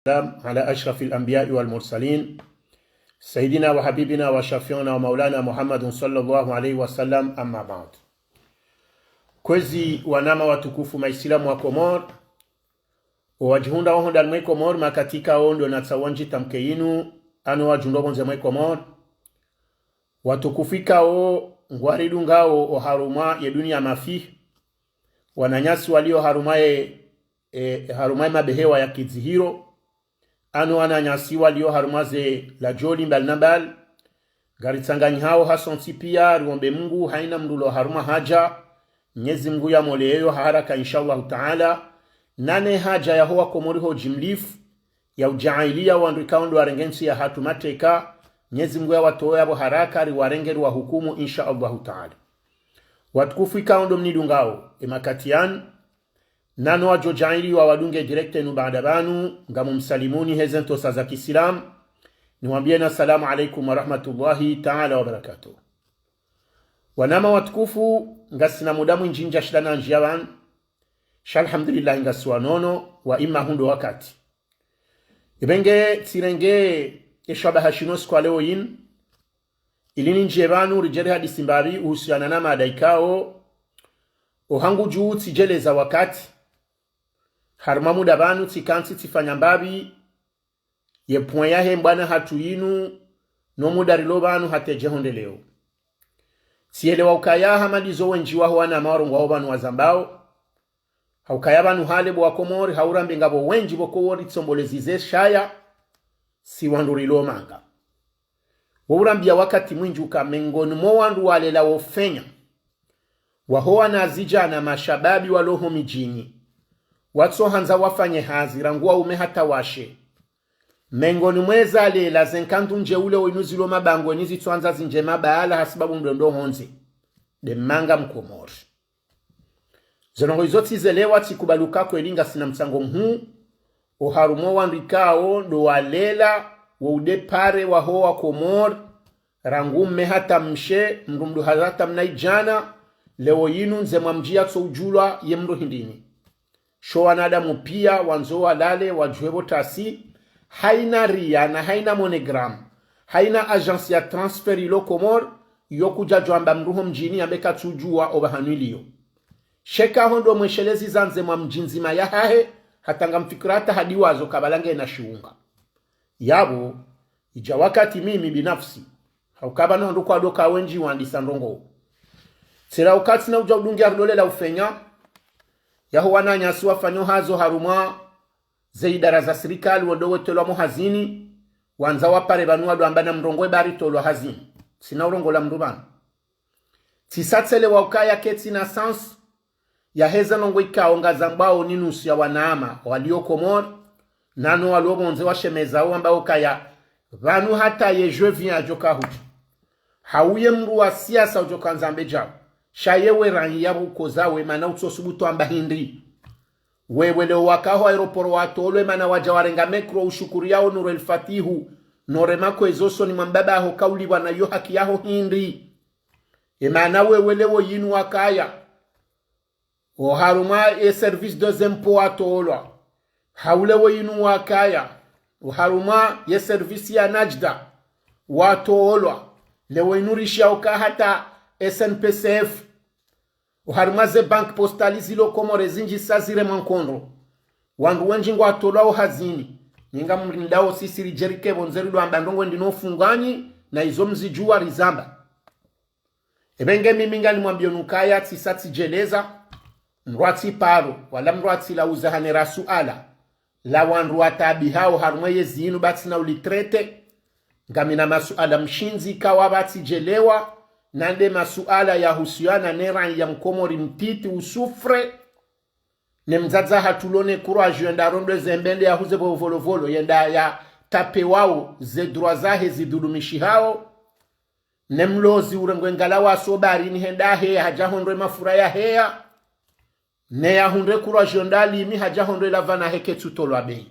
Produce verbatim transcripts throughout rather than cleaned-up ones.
والسلام على أشرف الأنبياء والمرسلين سيدنا وحبيبنا وشفيعنا ومولانا محمد صلى الله عليه وسلم، أما بعد. Kwezi wanama watukufu maislamu wa Komori, owadjihundra oho ndani mwe Komori, makatika ondo natsawanji tamke yinu, ano wadjihundra opvondze mwe Komori. Watukufu ikao ngwaridungao oharumwa ye dunia mafi. Wananyasi walio harumwa ye, e, harumwa ye mabehewa ya kidzihiro. Ano wananyasi walio harumwa ze lajoli mbali na mbali. Ngaritsanganyihawo hasontsi pia, riombe Mungu, haina mndru ulo harumwa haja. Mnyezi Mungu yamoleyeyo haraka, insha Allahu Taala. Nane haja yaho wa Komori ho jimlifu, ya ujaaliya wandru ikao ndo warenge ntsi yahatru mateka, Mnyezi Mungu yawatowe yapvo haraka, riwarenge riwahukumu, insha Allahu Taala. Watukufu ikao ndo mnidungao, emakati yanu, nano wadjo jaaliwa wadunge direct inu baada pvanu, ngamumsalimuni heze ntrosa za kiislamu, niwambieni assalamu alaikum wa rahmatullahi taala wa barakatuh. Wanama watukufu, ngasina muda mwindji ndjashinda nandjiya pvanu, sha alhamdulillah ngasi wanono, wa ima hundro wakati. Ipvenge tsirenge eshabaha shinu siku wa leo yinu, ili nindjiye pvanu ridje rihadisi mbapvi uhusiana na mada ikao, ohangu dju tsidjeleza wakati, harumwa muda pvanu tsikantsi tsifanya mbapvi ye point yahe mbwana hatru yinu, no muda rilo pvanu hata edje honde leo. Tsielewa ukaya hama ndizo wendji waho wanama warongwao pvanu wazambao, haukaya pvanu hale bo wa Komori, haurambe ngapvo wendji pvoko woritsombolezi ze shaya, si wandru rilo manga. Wourambiya wakati mwindji uka mengoni mo wandru walela wofenya, waho wanazidjana mashababi walo ho midjini, watsohandza wafanye hazi, rangu waume hata washe. Mengoni mweza lela ze nkandu ndje ule wo inu zilo mabangweni zitsohandza zindje mabahala hasibabu ndo ndo hondze. Nde manga Mkomori. Ze ndrongoo izo tsizelewa, tsikubali uka kweli ngasina mtsango mhuu, oharumwa wandru ikao ndo walela wo udepare waho wa Komori, rangu mme hata mshe, mndru mndru hata mnaidjana, leo yinu ndzemwa mdji yatsoudjulwa ye mndru hindrini. Sho wanadamu pia wandzo walale wadjuwe pvo tasi, haina ria na haina MoneyGram, haina agence ya transfert ilo Komori, yo kudjadjwamba mndru ho mdjini yambe katsudjuwa opvahanu iliyo. Sheka ho ndo mweshelezi za ndzemwa mdji ndzima yahahe, hata ngamfikira hata hadiwazo kabala ngena shiunga. Yapvo, idja wakati mimi binafsi, hauka pvanu ndo kwado ka wendji wandisa ndrongoo. Tsela uka tsina udja udungi arilolela ufenya, yaho wananyasi wafanyo hazi oharumwa ze idara za sirikali wendo wetolwa mo hazini, wandza wapare pvanu wado amba na mrongowe bari tolwa hazini. Tsina urongola mndru pvanu. Tsisa tselewa ukaya ketsina sens yaheza ndrongoo ikao ngazambwao ni nusu ya wanama walio Komori, nano walio pvondze washemeza wamba ukaya pvanu hata ye je viens adjo kahudja. Hauye mndru wa siasa udjo kandza mbe djao. Sha yewe raia pvo ukozawe mana utsosubutu amba hindri. Wewe leo wakaho aéroport watolwe mana wadja warenga micro ushukuru yao Nour El Fath, no rema kwezi osoni mwa mbaba aho kauli pvwana yo haki yaho hindri. Emana wewe leo yinu wakaya oharumwa ye service des impôts watolwa. Hau leo yinu wakaya oharumwa ye service ya Najda watolwa. Leo yinu rishiya uka hata S N P C F, oharumwa ze banque postale zilo Komori zindji sa ziremwa nkondro. Wandru wendji ngwatolwao hazini. Nyi ngamrindao sisi ridje rike pvondze rido amba ndrongoo ndino fungani, na izo mzidjuwa rizamba. Epvenge mimi nganimwambiyoni ukaya tsisa tsidjeleza, mndru atsiparo, wala mndru atsilauza hanera suala la wandru wataabihao harumwa yezi yinu ba tsina ulitraité. Ngamina masuala mshindzi kawa ba tsidjelewa, na nde masuala yahusiana ne raia Mkomori mtiti usouffre, ne mdzadze hatru lo ne courage yenda arondwe ze mbende yahuze pvo Volovolo, yenda yatape wao ze droits zahe zidhulumishihao. Ne mlozi urengwe ngalawa so baharini henda heya hadja hondre mafura ya heya. Ne yahundre courage yenda limi hadja hondre lavana he ketsutolwa bei.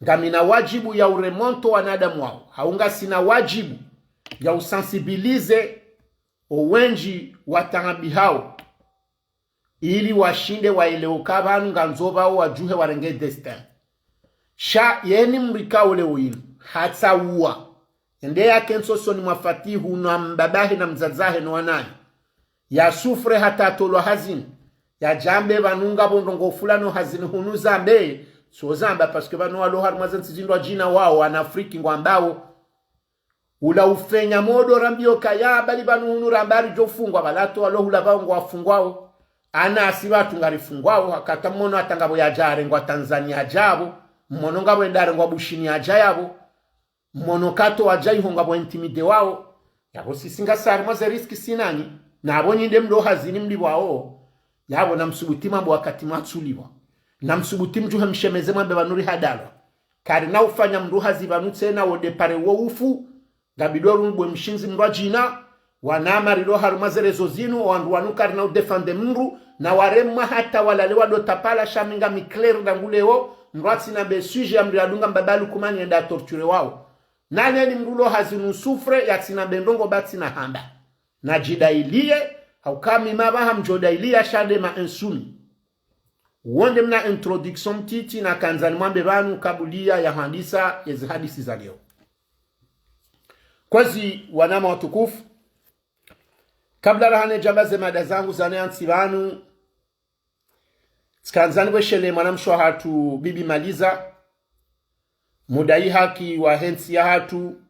Ngamina wadjibu ya uremonto wanadamu wao. Hau ngasina wadjibu ya usensibiliser owendji wataabihao, ili washinde waelewe uka pvanu ngandzo pvao wadjuhe warenge destin. Sha yeni mdru ikao leo inu hatsauwa, ende yakentsi osoni mwa Fatihu na mbabahe na mdzadzahe no wanahe, ya souffre hata atolwa hazini, yadje ambe pvanu ngapvo ndrongoo fulani hazini hunu zambe, tso zamba, parce que pvanu walo harumwa ze ntsi zindrwadjina wao, wana Afriki ngwambao. Ula ufenya modo rambio kaya bali pvanu hunu ramba ridjo fungwa, pvala to walo hula pvao ngwafungwao. Ana asi pvatsu ngarifungwao, haka ta mmono hata ngapvo yadja harengwa Tanzania yadja apvo, mmono ngapvo enda harengwa Bushini yadja yapvo, mmono kato wadja iho ngapvo intimidé wao. Yapvo sisi ngasi harumwa ze risque sinani, na apvo nyi nde mlo hazini mlipvwao. Yapvo namsubuti mwambe wakati mwatsulipvwa. Namsubuti mdjuhe mshemeze mwambe pvanu rihadalwa. Karina ufanya mdru hazi pvanu tsena wo départ wo ufu, ngapvidjo rumbwe mshindzi mdrwadjina, wanama rilo harumwa ze réseaux zinu, owandru wanu karina udéfendre mdru, na waremwa hata walale wado tapala sha mi ngami clair ndangu leo, mdru atsinambe sujet ya mdru yadunga mbaba Lukumani yenda torture wao. Naneni mdru lo hazini usouffre, yatsinambe ndrongoo ba tsina hamba. Nadjidailie, hauka mi mapvaha mdjodailia sha nde ma insoumis. Wo nde mna introduction mtiti nakandza nimwambe pvanu kabuliya ya handisa yezi hadisi za leo. Kwezi wanama watukufu, kabla rahane djamba ze mada zangu zane yantsi pvanu, tsikandza nipvweshele mwanamshe wahatru Bibi Maliza, mudai haki wahe ntsi yahatru,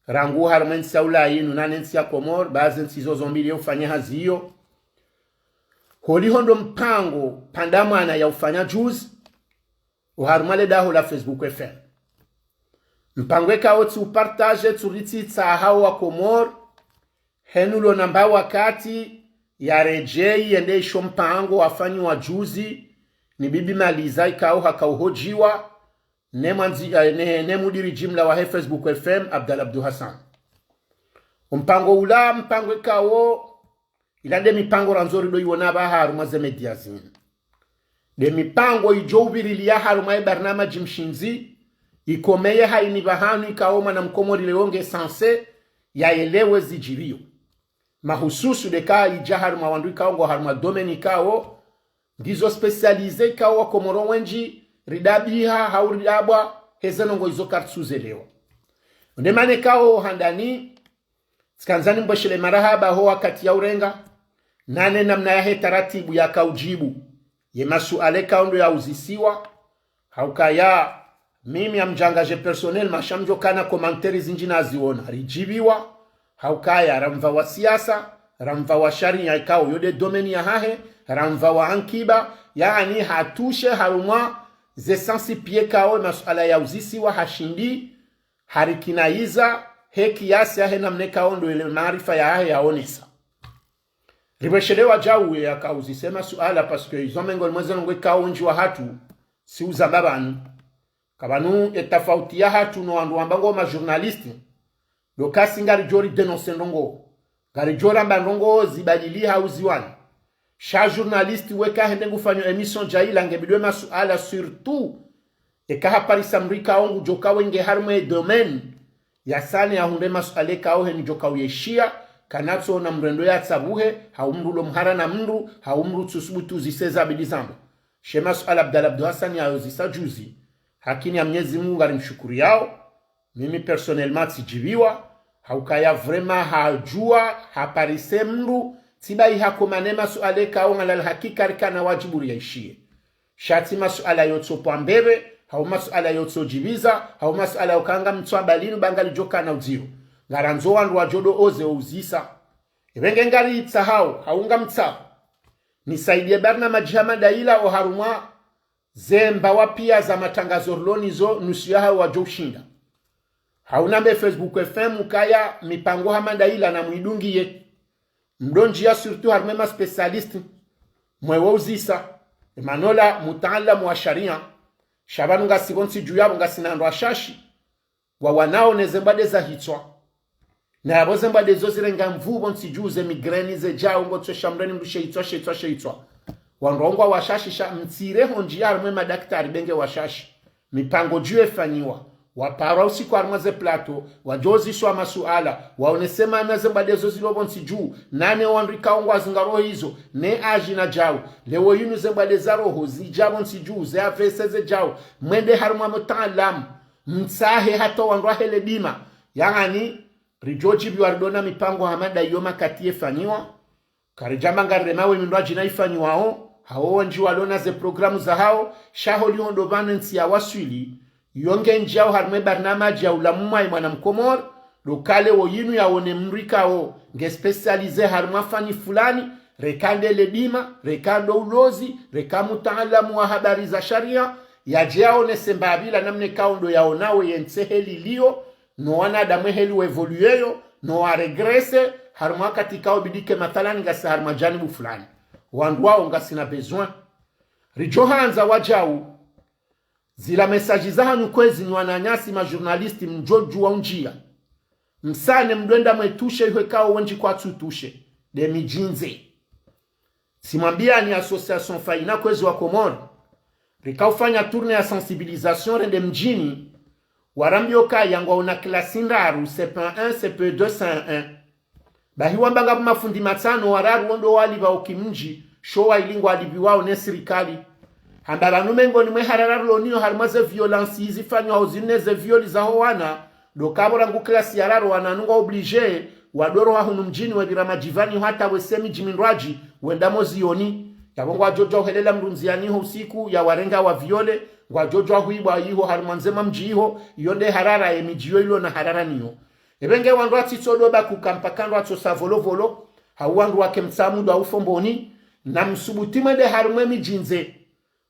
rangu harumwa entsi ya Ulaya inu na ne ntsi ya Komori, ba ze ntsi zo zo mbili ye ufanya hazi iyo. Holiho ndo mpango pvanda mwana ya ufanya juzi, oharumwa le daho la Facebook F M. Mpango ekao tsi upartage, tsi uritsitsa hao wa Komori, henu lo namba wakati yaredjei yende isho mpango wafanyiwa juzi ni Bibi Maliza ikao haka uhojiwa ne mwandzi, eh, ne, ne mudiri jimla wahe Facebook F M, Abdallah Abdou Hassan. Ompango ula, mpango ikao, ila nde mipango randzo rido iwona pvaha harumwa ze média zinu. Nde mipango idjo upvirilia harumwa ye barnamaji mshindzi, ikomeye haini pvahanu ikao mwana mkomori leo nge censé yaelewe zidjiriyo. Mahususu ndeka idja harumwa wandru ikao ngo harumwa domaine ikao ngizo spécialisé, ikao wakomoro wendji ridabiha hau ridabwa heze ndrongoo izo karitsuzelewa. Nde mana ikao handani, tsikandza nimpvweshele marahaba ho wakati ya urenga, nane namna yahe taratibu yaka udjibu ye masuala ikao ndo yauzisiwa. Haukaya mimi ngamdjanga je personnel, ma sha mdjokana commentaire zindji naziona, ridjibiwa. Haukaya ramva wa siasa, ramva wa sharia ikao yo nde domaine yahahe, ramva wa ankiba, yaani hatrushe harumwa ze sens pia ikao masuala yauzisiwa hashindi harikinaiza he kiasi yahe namna ikao ndo ele maarifa yahahe yaonesa. Ripvweshelewa djau ye yakauzise masuala, parce que izo mengo limwe ze ndrongoo ikao wendji wahatru si uzamba pvanu. Ka pvanu ye tafauti yahatru no wandru wamba ngo ma journaliste, ndo kasi ngaridjo ri dénoncer ndrongoo, ngaridjo ramba ndrongoo zibadiliha hau ziwani. Sha journaliste weka hende ngufanyo émission djaila nge bidwe masuala, surtout eka haparisa mdru ikao ngudjoka wenge harumwa ye domaine, yasane yahundre masuala ikao heni djoka uyeshiya, kanatso na mdru endo yatsabuhe, hau mdru lo mhara na mdru, hau mdru tsusubutu ziseza bidi zambo. She masuala Abdallah Abdou Hassan yayo zisa juzi, hakini ya Mnyezi Mungu ngarimshukuriyao, mimi personnellement tsidjibiwa, haukaya vraiment hadjua, haparise mdru, tsibayi hakomane masuala ikao ngalal hakika rikana wadjibu riyeshiye. Sha tsi masuala yotsopvwa mbepve, hau masuala yotsodjibiza, hau masuala yokanga mtswa balinu ba ngalidjokana udziro. Ngarandzo wandru wadjo do oze ouzisa. Epvenge ngaritsahao, hau ngamtsaho nisaidiye barnamaji hama ndaila oharumwa ze mbawa pia za matrangazo rilo nizo nusu yahawo wadjo ushinda. Hau nambe Facebook F M ukaya mipango hama ndaila na mwidungiye. Mdondjiya surtout harumwa ma spécialiste, mwe wo uzisa, emanola mutaalamu wa sharia, sha pvanu ngasi pvo ntsi dju yapvo ngasina wandru washashi, wawanao ne ze mbwade za hitswa. Na yapvo ze mbwade zo zirenga nvuu pvo ntsi dju, ze migraine ze djau ngo tswe shamreni mdru she hitswa, she hitswa, she hitswa. Wandru ngwa washashi sha mtsire ho ndjiya harumwa madaktari benge washashi. Mipango dju efanyiwa. Waparwa usiku harumwa ze plateau, wadjoziswa masuala, waonese mana ze mbwade zo zilo pvontsi dju, nane wandru ikao ngwazingarao izo, ne aji na djau. Leo yinu ze mbwade za roho, zidja pvontsi dju, ze A V C ze djau, mwende harumwa mtaalamu, mtsahe hata wandru wahe le dima. Yaani, ridjodjibiwa ridona mipango hama nda iyo makati yefanyiwa. Karidjamba ngarirema we mindru adjina ifanyiwao, hawo wendji walona ze programu zahao, sha holiho ndo pvanu entsi yawaswili, iyo ngendjiao harumwa e barnamaji ya ulamu mwayi mwana mkomori, ndo kale wo yinu yaone mndru ikao nge spécialisé harumwa fani fulani, reka nde le dima, reka ndo ulozi, reka mtaalamu wa habari za sharia, yadje yaonese mbapvi la namna ikao ndo yaonao ye ntsi heli liyo, no wanadamu heli wa évolué yo, no wa régressé, harumwa wakati ikao bidi ke mathalani ngasi harumwa janibu fulani. Wandru wao ngasina besoin. Ridjo handza wadjau, zila message zahanyu kwezi nyi wananyasi ma journaliste mdjodjuwa undjia. Msane mdwenda mwe touché iho ikao wendji kwatsu touché. Nde midjini ze. Tsimwambiani association Faina kwezi wa Komori. Rika ufanya tournée ya sensibilisation rende mdjini. Warambia ukaya ngwaona klasi ndraru, C P un, C P deux, C un. Bahi wamba ngapvo mafundi matsano, wararu wo ndo walipvao ki mdji, sho wayili ngwalipviwao ne sirikali. Hamba pvanu mengoni mwe harara rilo nayo harumwa ze violence izi zifanywao zinu ne ze viol zaho wana, ndo kapvo rangu klasi ya raru wana nu ngwa obligé, wadoro wa hunu mdjini wepvira madjivani hata wese midji mindrwadji, wenda mo zioni. Yapvo ngwadjodjuwa uhelela mndru ndziani iho usiku, yawarenga wa violé, ngwadjodjuwa huibwa iho harumwa ndzema mdji iho, iyo nde harara ye midji yo ilo na harara nayo. Epvenge wandru watsitso doba kuka mpaka wandru watsosa volovolo, hau wandru wake Mtsamudu hau Fomboni, na msubuti mwende harumwa e midjini ze.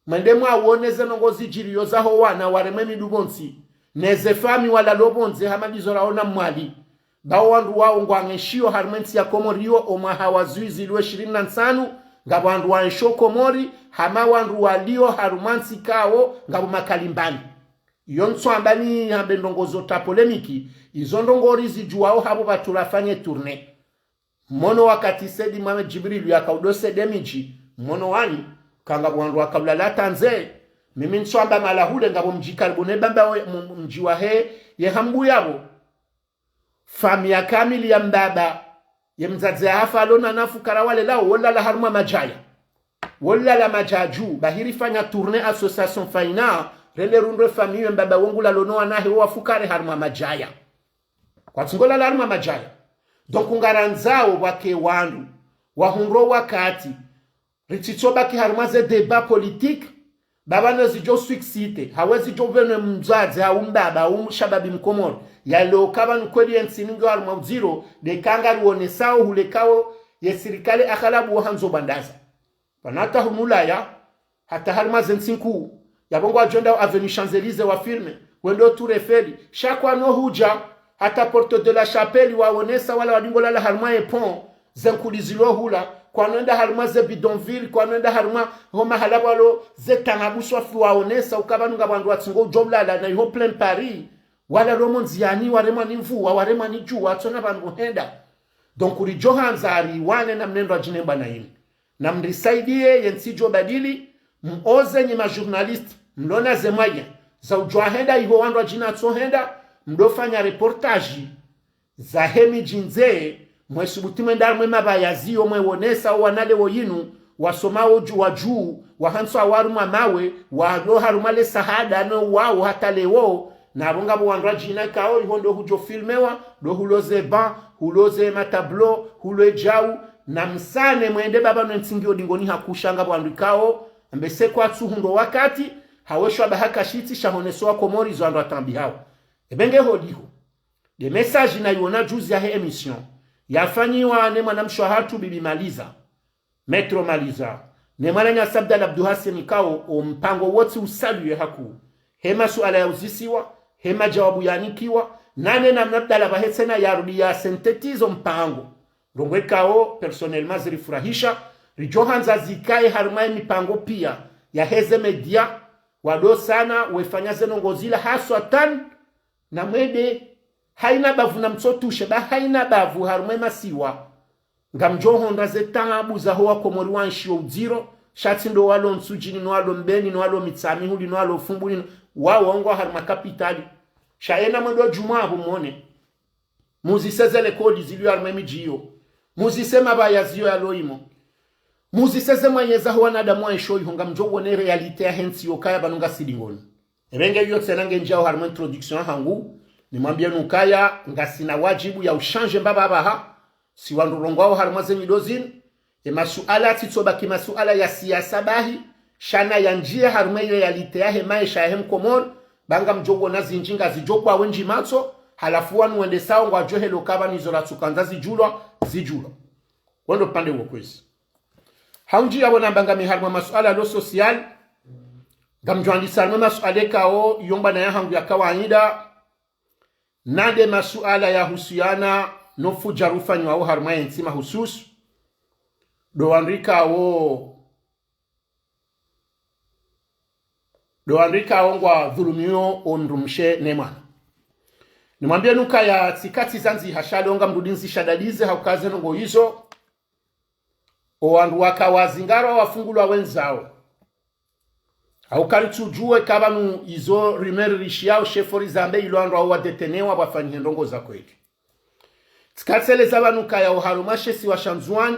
Mwende mwaone ze ndrongoo zidjiriyo zaho wana waremwa e midru pvontsi. Ne ze famiyi walalo pvondze hama ndizo raona Mwali. Ba o wandru wao ngwaenshio harumwa e ntsi ya Komori yo o mwaha wa zihwi zili ishirini na ntsanu, ngapvo wandru waenshio Komori, hama wandru walio harumwa ntsi ikao ngapvo makalimbani. Iyo ntsu amba nihambe ndrongoo zo ta polémique, izo ndrongoo rizidjuwao hapvo pvatsu rafanye tournée. Mwono wakati Said Mohamed Djibrilu yaka udo sede midji, mwono wani, ka ngapvo wandru waka ulala tandze, mimi ntsu amba mahala hule ngapvo mdji karibu ne Bambao, m-, mdji wahe, ye Hambu yapvo. Famiyi ya kamili ya mbaba, ye mdzadze yahafa alo na wana fukara walelao, wolala harumwa madjaya. Wolala madjaya dju, bahi rifanya tournée association Faina, rende rundre famiyi ye mbaba wo ngulalo no wanahe wo wafukare harumwa madjaya. Kwatsi ngolala harumwa madjaya. Donc ngarandzao pvwake wandru, wahundro wakati, ritsitso baki harumwa ze débat politique, ba pvanu zidjo succéder, hau zidjo pvenwe mdzadze, hau mbaba, hau mshababi Mkomori. Yaleo ka pvanu kweli ye ntsi ningiyo harumwa udziro, nde ka ngarionesao hule ikao ye sirikali aghalabu wo handzo bandaza. Pvanu hata hunu Ulaya, hata harumwa ze ntsi nkuu, yapvo ngwadjo enda o Avenue Champs-Élysées wa filmé, wende o Tour Eiffel, sha kwano hudja, hata Porte de la Chapelle waonesa wala wadi ngolala harumwa ye pont, ze nkuli zilo hula, kwano enda harumwa ze bidonville, kwano enda harumwa ho mahala pvwalo ze tanabu swafi waonesa, uka pvanu ngapvo wandru watsi ngodjo ulala, na iho plein Paris, walalo mo ndziani, waremwa ni mvua, waremwa ni djuwa, watsona pvanu hwenda. Donc ridjo handza riwane na mnendro adjina mbwana yinu. Na mrisaidiye ye ntsi idjo badili, muoze nyi ma journaliste, mlona ze moyens, za udjo henda iho wandru adjina tso henda, mdo fanya reportage, zahe midjini ze, mwe subuti mwende harumwa e mapvaya ziyo mwe wonesa o wana leo yinu, wasoma o dju-, wa djuu, wahantswa harumwa mawe, walo harumwa le sahada no wao hata leo, na pvo ngapvo wandru adjina ikao, iho ndo hudjo filmewa, ndo hulo ze banc, hulo ze ma tableau, hulo e djau, na msane mwende ba pvanu e ntsi ngiyo dingoni ha kusha ngapvo wandru ikao, ambe se kwatsu hundro wakati, haweshwa ba haka shitsi sha honeso wa Komori zo wandru atambi hao. Epvenge holiho. Nde message nayiona juzi yahe émission, yafanyiwa ne mwanamshe wahatru Bibi Maliza. Maître Maliza, ne mwananyasi Abdallah Abdou Hasseni ikao, o mpango wontsi usalué hakuu. He masuala yauzisiwa, he majawabu yanikiwa, nane namna Abdallah pvahe tsena yarudi ya synthétiser o mpango. Ndrongoo ikao, personnellement zirifurahisha, ridjo handza zikaye harumwa ye mipango pia, yaheze média, wado sana, wefanya ze ndrongoo zila haswa tan, na mwende, haina bavu na mtso touché, ba haina bavu harumwa e masiwa. Ngamdjo hondra ze taabu zaho wa Komori waenshio udziro, sha tsi ndo walo Ntsudjini, no walo Mbeni, no walo Mitsamihuli, no walo Fumbuni, no, wao ngwao harumwa kapitali. Sha ena mwendo djumwa apvo mwone. Muzise ze likoli zilio harumwa emidji iyo. Muzise mabaya ziyo yalo imo. Muzise ze mwanyezaho wanadamu waisho iho ngamdjo wone réalité yahe ntsi yo kaya pvanu ngasi dingoni. Epvenge iyo tsena ngendjiao harumwa introduction yahangu, nimwambie nukaya ngasina wadjibu ya ushanje mbapvi apvaha, si wandru rongwao harumwa ze nyido zinu, e masuala yatsitsobaki masuala ya siasa bahi, sha na yandjie harumwa e réalité yahe maesha yahe mkomori, ba ngamdjo wona zindji ngazidjo kwa wendji matso, halafu wanu wendesao ngwadjo helewa ukaya pvanu izo ratsukandza zidjulwa, zidjulwa. Wendo pvandze wo kwezi. Haundji yapvo namba ngami harumwa masuala lo social, ngamdjo andisa harumwa masuala ikao, iyo mbwana yahangu ya kawaida, nande masuala yahusuyana no fudja rufanywao harumwa yentsi mahususu, ndo wandru ikao, ndo wandru ikao ngwadhulumio o mdrumshe ne mwana. Nimwambie nukaya tsikatsi zandziha sha leo ngamrudi nzishadadize hauka ze ndrongoo izo, o wandru waka wazingarwa wafungulwa wenzao. Hauka ritsudjuwe ka pvanu izo rumeur rishiao shefo rizambe ilo wandru wao wadetenewa pvwafanyihe ndrongoo za kweli. Tsikatsi eleza pvanu kaya oharumwa she isiwa sha Ndzuwani,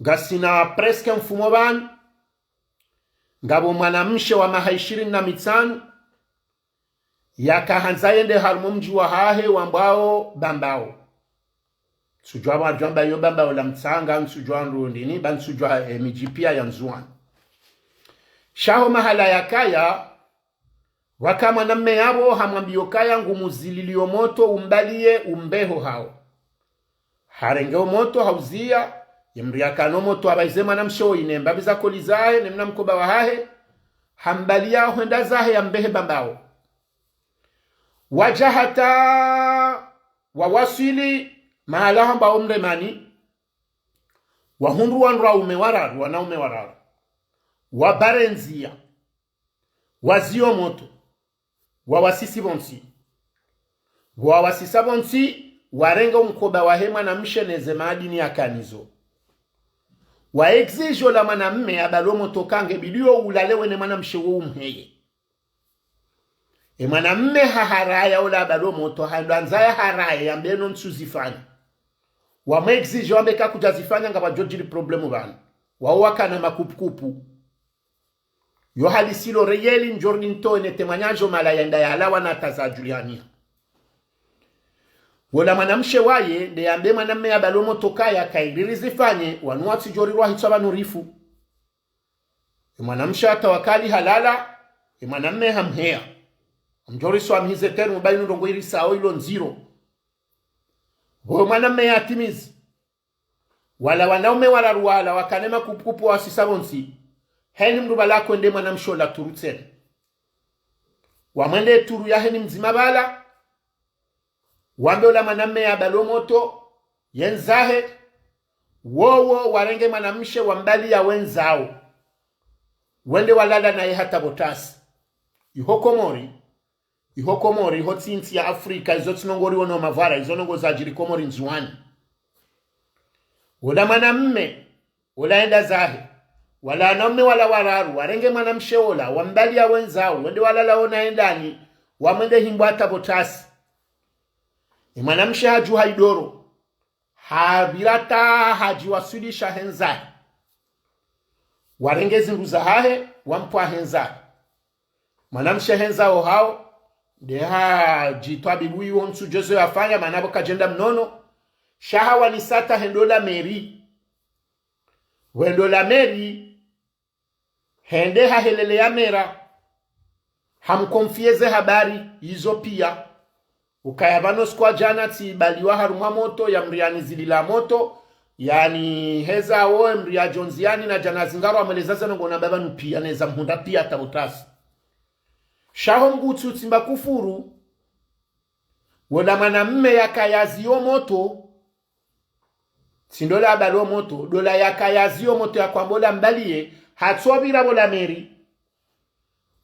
ngasina presque mfumo pvanu, ngapvo mwanamshe wa maha ishirini na mitsanu, yakahandza yende harumwa omdji wahahe wambwao Bambao. Ntsudjuwa pvwadjwamba iyo Bambao la Mtsanga, ntsudjuwa ndrundini, ba ntsudjuwa, eh, midji pia ya Ndzuwani. Sha ho mahala yakaya, waka mwanamme yapvo hamwambio kaya ngumuzililio moto umbaliye umbeho hao. Harenge omoto hauziya, ye mdru yakana omoto apvaize mwanamshe oyi ne mbapvi za koli zahe, ne mna mkoba wahahe, hambaliya hwenda zahe yambehe Bambao. Wadja hata wawaswili mahala hambwao Mremani, wahundru wandru waume wararu, wanaume wararu. Wabare ndziya. Waziya omoto. Wawasisi pvontsi. Wawasisa pvontsi, warenge omkoba wahe mwanamshe neze madini yakanazo. Wa exige ola mwanamme abale omoto ka nge bidiyo ulale we ne mwanamshe wo umheye. E mwanamme haharaya ola abale omoto, handza yaharaya yambe no ntsuzifanya. Wamu exige wambe ka kudjazifanya ngapvadjo djiri problème pvanu. Wao wakana makupukupu. Yo halisi lo réel ndjo ri ntowe ne témoignage mahala yenda yalawa na tazadjulihaniha. Wola mwanamshe waye nde yambe mwanamme yabale omoto kaya kayiri rizifanye, wanu watsidjo rirwa hitswa pvanu rifu. E mwanamshe hatawakali halala, e mwanamme hamheya. Amdjo riswamihize terme ba inu ndrongoo irisao ilo ndziro. Pvo mwanamme yatimizi. Wala wanaume wararu wala wakana makupukupu wasisa pvontsi. Heni mdru pvala kwende mwanamshe ola turu tsena. Wamwende turu ya heni mdzima pvala. Wambe ola mwanamme yabale omoto, yendzahe. Wowo warenge mwanamshe wambaliya wendzao. Wende walala naye hata pvo tasi. Iho Komori. Iho Komori, iho tsi ntsi ya Afrika, izo tsi ndrongoo riwono mavwara, izo ndrongoo zadjiri Komori Ndzuwani. Wola mwanamme, ola yenda zahe. Wala wanaume wala wararu, warenge mwanamshe ola, wambaliya wendzao, wende walala wo naye ndani, wamwende himbwa hata pvo tasi. E mwanamshe hadjuha idoro. Hapvira ta hadjiwaswilisha hendzahe. Warenge zindru zahahe, wampva hendzahe. Mwanamshe hendza ohao, nde hadjitwabibu iwo ntsudjuwa zo yafanya, mana pvo kadjenda mnono, sha hawanisa ta hende ola mairie. Hwende ola mairie, hende hahelele ya mera, hamconfier ze habari izo pia. Ukaya pvanu siku ya djana tsibaliwa harumwa moto, ya mdru yanizilila moto, yaniheza wo, mdru yadjo ndziyani na djana zingarwa mweleza ze ndrongoo namba pvanu pia, neza mhundra pia hata pvo tasi. Sha ho mgutsu tsimba kufuru, wola mwanamme yakaya ziyo moto, tsi ndola abale omoto, ndola yakaya ziyo moto ya kwamba ola mbaliye, hatso pvira pvo la mairie.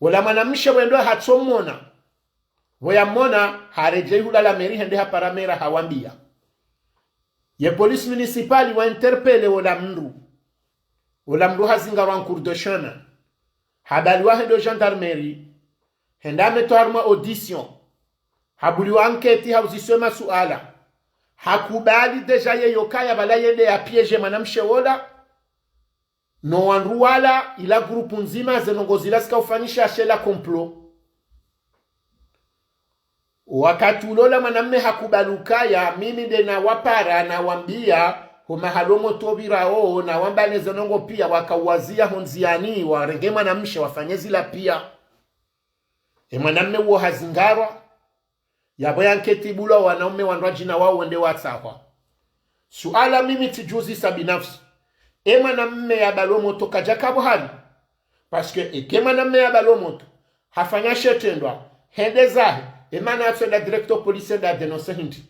Ola mwanamshe wendo hatso mona. Pvo ya mona, haredjei hula la mairie hende hapara mera hawambia. Ye police municipale wa interpeller ola mdru. Ola mdru hazingarwa en cours de chemin. Habaliwa hendo gendarmerie. Enda ametrwa harumwa audition. Habuliwa enquête, hauziswa masuala. Hakubali déjà yeyo kaya bala yende ya piéger mwanamshe wola. No wandru wala, ila groupe ndzima, ze ndrongoo zila zika ufanyisha shela complot. Wakati ulola mwanamme hakubali ukaya, mimi nde nawapara, nawambia, ho mahala o moto upvirao, nawamba ne ze ndrongoo pia, wakauwazia ho ndziani, warenge mwanamshe, wafanye zila pia. E mwanamme uwo hazingarwa, yapvo ye enquête ibulwa, wanaume wandrwadjina wao wende watsahwa. Suala mimi tsidjuzisa binafsi. E mwanamme yabala o moto kadjaka buhari. Parce que eke mwanamme yabala o moto, hafanya she trendwa, hende zahe, e mana yatsoenda direct o police enda dénoncer hindri.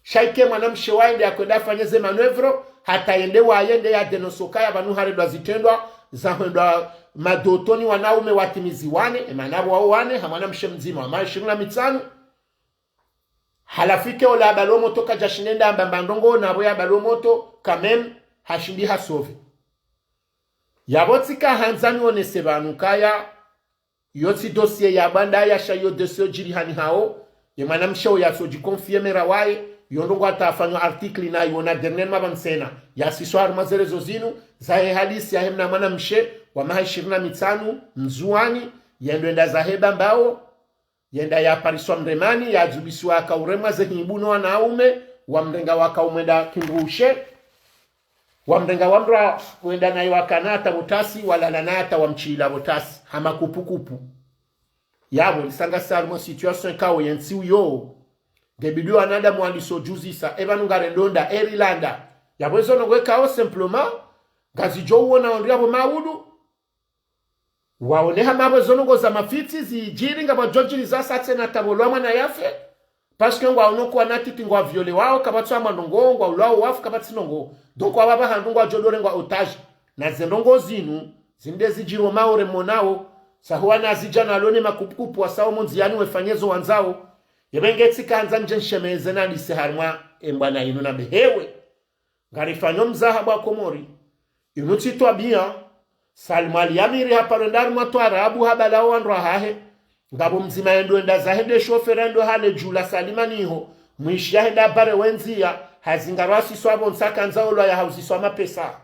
Sha ike mwanamshe waye nde yakwenda afanye ze manœuvre, hata yende waye nde ya dénoncer ukaya pvanu harendwa zitrendwa, za hwendwa madotoni wanaume watimizi wane, e mana pvo wao wane, ha mwanamshe mdzima wa maha ishirini na mitsanu. Halafu ike ola yabala o moto kadjashinda enda amba mba ndrongoo, na pvo yabala o moto, quand même, hashindi ha sauver. Yapvo tsika handza nionese pvanu kaya, yo tsi dossier ya bwanda ya sha yo dossier yo djiri hani hao, ye mwanamshe oyo yatsodji confirmer ra waye, yo ndrongoo hata afanywa article na iwona dernièrement pvanu tsena, yasiswa harumwa ze réseaux zinu, zahe hadisi yahe mna mwanamshe, wa maha ishirini na mitsanu, Ndzuwani, yendo enda zahe Bambao, yenda yapariswa mremani, yadzubisiwa akauremwa ze himbu no wanaume, wamrenga wakaumwenda kindrushe, wamrenga wamra wenda naye wakana hata pvo tasi, walala naye hata wamtsila pvo tasi, ha makupukupu. Yapvo, lisanga sa harumwa situation ikao ye ntsi uyo, ngebidi wanadamu walisodjuzisa, e pvanu ngarendo nda, e rilanda. Yapvo ezo ndrongoo ikao simplement, ngazidjo uona ondri yapvo maudu, waone hama pvo ezo ndrongoo za mafitsi zidjiri, ngapvadjo djiri za sa tsena hata pvo lwa mwana yafe. Parce que ngwaono kuwa na titi ngwa violé wao, kapvatsi wa mwana ndrongoo, ngwaulwao wafu, kapvatsi ndrongoo. Donc wapva pvahandru ngwadjo dorengwa otage. Na ze ndrongoo zinu, zinde zidjiri o maore monao, sahuwa na zidja na lone makupukupu wasao mo ndziani wefanye zo wandzao. Yepvenge tsika handza ndje nshemeze na dise harumwa e mbwana inu na behewe. Ngarifanyo mzaha bwa Komori. Inu tsi twabia. Salim Ali Amiri haparo enda harumwa twarabu habala o wandru wahahe. Ngapvo mdzima yendo enda zahe nde shofera ndo hale djula Salima niho. Mwishi yahenda habare wendzia. Hazingarwa asiswa pvo ntsa kandza olwa yahauziswa mapesa.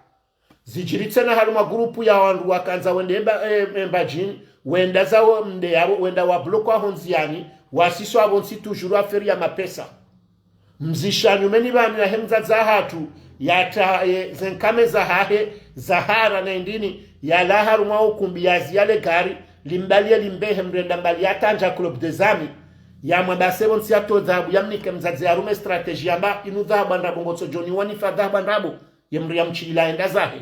Zidjiri tsena harumwa groupe ya wandru wakandza wende emba, e, embadjini. Wenda zawo mde yapvo, wenda wablokwa ho ndziani. Wasiswa pvo ntsi toujours affaire ya mapesa. Mzisha nyumeni pvanu yahe mdzadze hatru, yata, e, ze nkame zahahe, zahara na indrini, yalawa harumwa ukumbi yaziya le gari, limbaliye limbehe mrenda mbali yata ndja Club des Amis, yamwambase pvo ntsi yato dhahabu yamnike mdzadze yarume stratégie yamba, inu dhahabu ndrabo ngotsodjo niwanifa dhahabu ndrabo, ye mdru yamtsilila yenda zahe.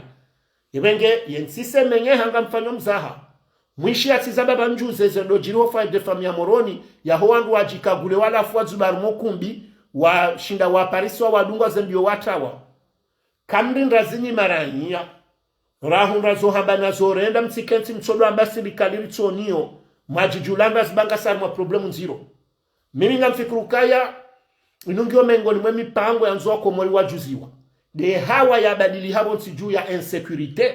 Yepvenge, ye ntsi semenye hanga mfanyo mzaha. Mwishi yatsiza baba ndjuze ze ndo djiri ho foyer de famille ya Moroni, yaho wandru wadjikagule walafu wadzuba harumwa ukumbi, washinda wapariswa wadungwa ze mbiyo watrawa. Kamri ndrazi nyi maranyiya. Rahundra zo hamba na zo renda mtsikentsi mtsodo amba sirikali ritsoniyo, mwadjidjula ndrazi banga sa harumwa problème ndziro. Mimi ngamfikiri ukaya, inu ngiyo mengoni mwe mipango yandzo wa Komori wadjuziwa. Nde hawa yabadili hapvo ntsi dju ya insécurité.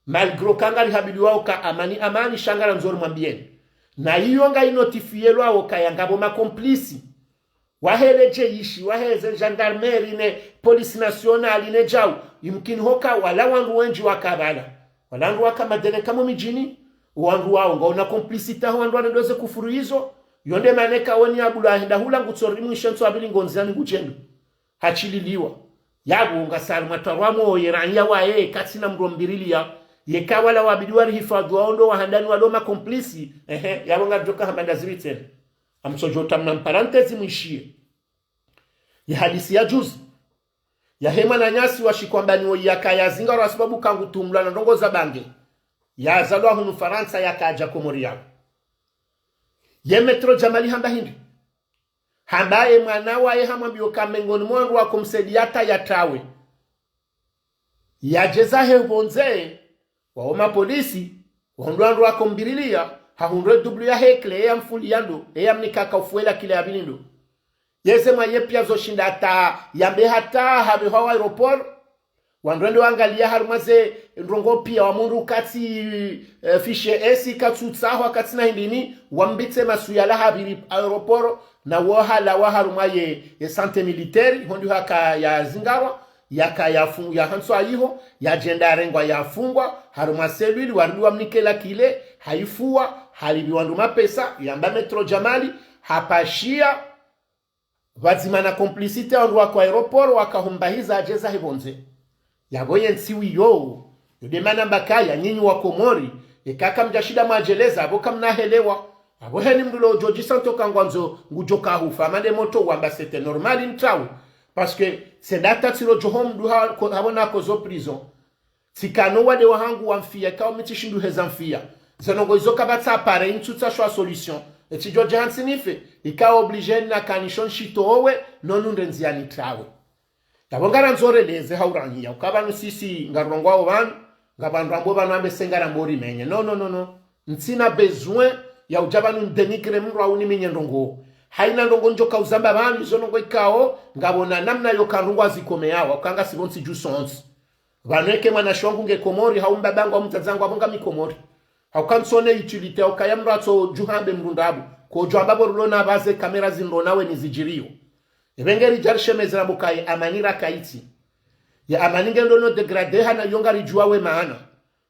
Malgré kangari habiliwao ka amani, amani sha ngarandzo rimwambieni. Na iyo ngayi notifielwao kaya ngapvo ma complices. Wahe le jeshi, wahe ze gendarmerie ne police nationale ne djau. Imkini hoka wala wandru wendji waka pvala. Wala wandru waka madereka mo midjini, wandru wao ngwaona complicité ho wandru wane ndo ze kufuru izo, yo nde mana eka woni abula ahenda hula ngutso rimwishe ntso abili ngo ndziani ngudjendo. Hatsililiwa. Yapvo ngasi harumwa twarwa mo ye ranya waye, katsina mdru mbiriliya, yeka wala wabidi warihifadhwi wao ndo wa handani walo ma complices, ehe, yapvo ngaridjoka hamba nda ziri tsena. Amtsodjo tamna mparantezi mwishiye. Ye hadisi ya juzi. Yahe mwananyasi wa shikwambani wo yaka yazingarwa sababu kangu tumlwa na ndrongoo za bange. Yazalwa hunu Farantsa yaka adja Komori yapvo. Ye Maître Djamali hamba hindri. Hamba ye mwana waye hamwambiyo ka mengoni mwa wandru wako msaidiya hata yatrawe. Yadje zahe pvondze, wawo mapolisi, wahundru wandru wako mbiriliya, hahundru e double yahe clé, yamfunguliya ndo, yamnika ka ufuwela clé ya pvili ndo. Yeze mwaye piya zo shinda hata, yambe hata, hapvehwa aéroport, Wandru wende wangaliya harumwa ze ndrongoo piya wa mundru katsi, eh, fiche S, katsi utsaho, katsi na hindrini, wambitse masuyala hapviri aéroport, na wohalawa harumwa ye, ye santé militaire, hondi haka yazingarwa, yaka yafu-, yahantswa iho, yadjenda yarengwa yafungwa, harumwa cellule, warudi wamnike la clé, haifua, halipviwa ndru mapesa, yamba Maître Djamali, hapashiya, pvadzima na complicité wandru waka aéroport, wakahumbahiza adje zahe pvondze. Yapvo ye ntsi wiyo, yo nde mana mbakaya, nyinyi wa Komori, eka kamdjashinda mwadjeleza, apvo kamna helewa. Apvo heni mndru leo djodjisa nto ka ngwandzo, ngudjo kahufa, mande moto wamba c'est normal ntrawe. Parce que, tsenda hata tsilo djoho mndru ha-, ko-, hapvo nako zo prison. Tsikana wade wahangu wamfiya, ikao mi tsishindru heza mfiya. Ze ndrongoo izo kapvatsi apare intsutsa shwa solution. Etsi djodje hantsi nife, ikao obligé na kanisho nshitowe, nonu nde ndzia nitrawe. Yapvo ngarandzo releze ha urangiya, uka pvanu sisi ngarongowao pvanu, ngapvo wandru ambao pvanu wambe se ngarambo rimenye. Non, non, non, non. Ntsina besoin ya udja pvanu ndénigrer mndru au nimenye ndrongoo. Haina ndrongoo ndjoka uzamba pvanu, izo ndrongoo ikao, ngapvo na namna yoka ndrongoo azikomeyao, uka ngasi pvontsi dju sontsi. Pvanu eke mwanashe wangu nge Komori, hau mbaba wangu, hau mdzadze wangu, apvo ngami Komori. Hauka ntsone utilité, hauka ya mndru atso djuhambe mndru ndrabo. Kodjo amba pvo rilo na pvaze caméra zindro nawe ni zidjiriyo. Epvenge ridja rishemezera pvo kaye amani rakaitsi. Ye amani ngendo no dégradé hana yo ngaridjuwa we maana.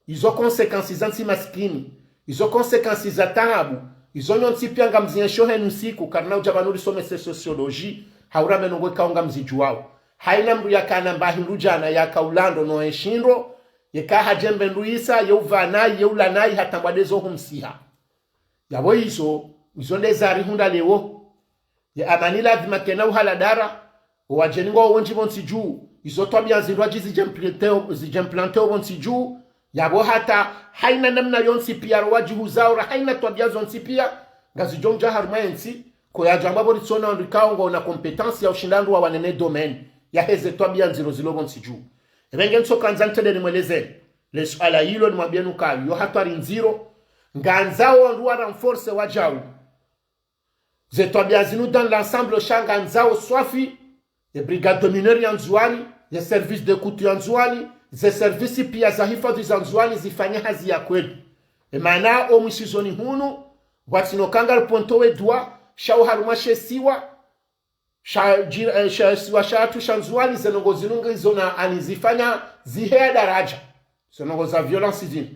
Izo conséquences za ntsi masikini. Izo conséquences za taabu. Izo nyontsi piya ngamziensho henu siku, karina udja pvanu risomese sociologie, hau rambe ndrongoo ikao ngamzidjuwao. Haina mndru yakana mba hindru djana yaka ulando no eshindro, yeka hadjembe ndru isa, ye upva nayi, ye ula nayi, hata mbwa dezo humsiha. Yapvo izo, izo nde zarihundra leo. Ye amani lazima kena uhaladara, owadjeni ngwao wendji pvontsi dju, izo twabiya ndzindrwadji zidjemplanteo, zidjemplanteo pvontsi dju, yapvo hata haina namna yontsi piya ro wadjihuzao ra haina twabiya zontsi piya, ngazidjo mdja harumwa yentsi, ko yadjamba pvo ritsona wandru ikao ngwao na compétence ya ushinda wandru wawane ne domaine, yaheze twabiya ndziro zilo pvontsi dju. Epvenge ntsoka ndza ntrende nimwelezeni, le suala ilo nimwambiyeni uka yo hatwari ndziro, ngandzao wandru wa renforcer wadjau. Ze twabiya zinu dans l'ensemble sha ngandzao swafi, ye brigade de mineurs ya Ndzuwani, ye service d'écoute ya Ndzuwani, ze service piya za hifadhwi za Ndzuwani zifanye hazi ya kweli. Emaana omwisizoni hunu, pvwatsina uka ngaripontowe dua, sha oharumwa she isiwa, sha djir-, eh, sha isiwa shatru sha Ndzuwani, ze ndrongoo zinu ngizo na ani zifanya ziheya daradja. Ze ndrongoo za violence zinu.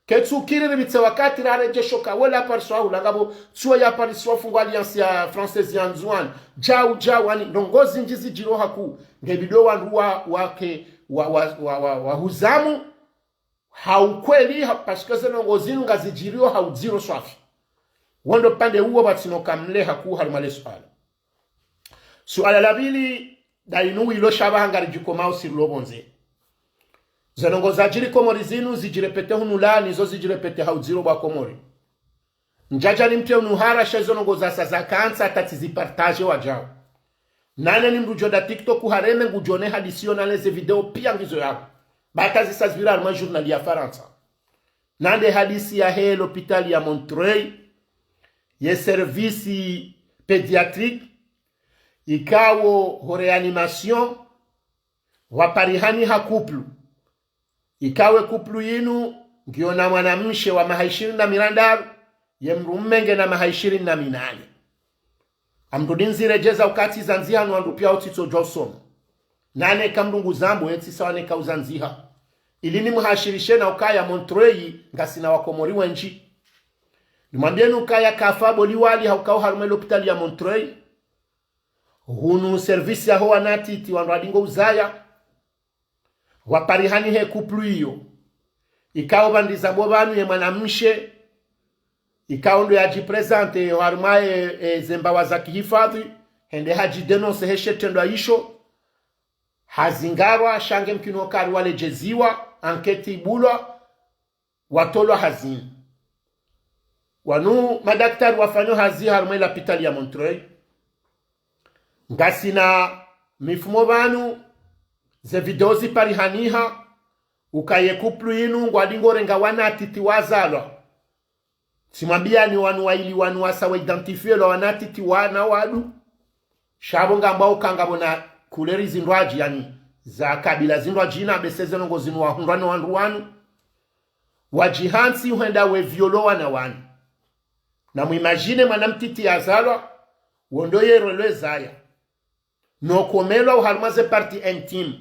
Ketsu kiri ripvitse wakati raredjesho ka wela pariswa hula ngapvo, tsuwo ya pariswa fungwa alliance ya française ya Ndzuwani. Djau, djau, ani, ndrongoo zindji zidjiriyo hakuu. Nge bidi wandru wa, wake, wa, wa, wa, wa, wa huzamu, ha ukweli, ha, parce que ze ndrongoo zinu ngazidjiriyo ha udziro swafi. Wo ndo pvandze uwo pvwatsina uka mle hakuu harumwa le suala. Suala la pvili, nda inu wilo sha pvaha ngaridjikomao sirilo pvondze. Ze ndrongoo zadjiri Komori zinu, zidjirépéter hunu la, nizo zidjirépéter ha udziro bwa Komori. Ndjadja nimtriye unu hara sha izo ndrongoo zasa zakantsi hata tsizipartager wadjau. Nane ni mndru djo nda TikTok hareme ngudjo ne hadisi yo nane ze video piya ngizo yapvo. Ba hata zisa zipvira harumwa journal ya Farantsa. Nande hadisi yahe lopitali ya Montreuil, ye service pédiatrique, ikao ho réanimation, pvwaparihaniha couple. Ikao ye couple yinu, ngiyo na mwanamshe wa maha ishirini na mirandaru, ye mdrume nge na maha ishirini na minane. Amdru dindzire djeza ukati zandziha no wandru piya utsitsodjwa usoma. Nane ka mdru nguzambo, yetsi sawa ne ka uzandziha. Ili nimuhashirishe na ukaya Montreuil, ngasina wakomori wendji. Nimwambiyeni ukaya kafa boliwali ha ukao harumwa lopitali ya Montreuil. Hunu service yaho wanatiti wandru wadingo uzaya. Pvwaparihaniha ye couple iyo. Ikao pvandiza bo pvanu ye mwanamshe. Ikao ndo yadjiprésenter yo harumwa ye, e, ze mbawa za kihifadhwi. Hende hadjidénoncer he she trendwa isho. Hazingarwa, sha nge mkino kari waledjeziwa, enquête ibulwa, watolwa hazini. Wanu madaktari wafanyo hazi harumwa lopitali ya Montreuil. Ngasina mifumo pvanu, ze video ziparihaniha, ukaya ye couple yinu ngwadingo renga wanatiti wazalwa. Tsimwambiyani wanu wayili wanu wasa wa identifier lwa wanatiti wana wadu. Sha pvo ngamba uka ngapvo na couleur zindrwadji, yani, za kabila zindrwadjina, bese ze ndrongoo zinu wahundra no wandru wanu, wadjihantsi hwenda we viole wana wanu. Na mwimagine mwana mtiti yazalwa, wo ndo yerelwe zaya. No komelwa oharumwa ze parties intimes.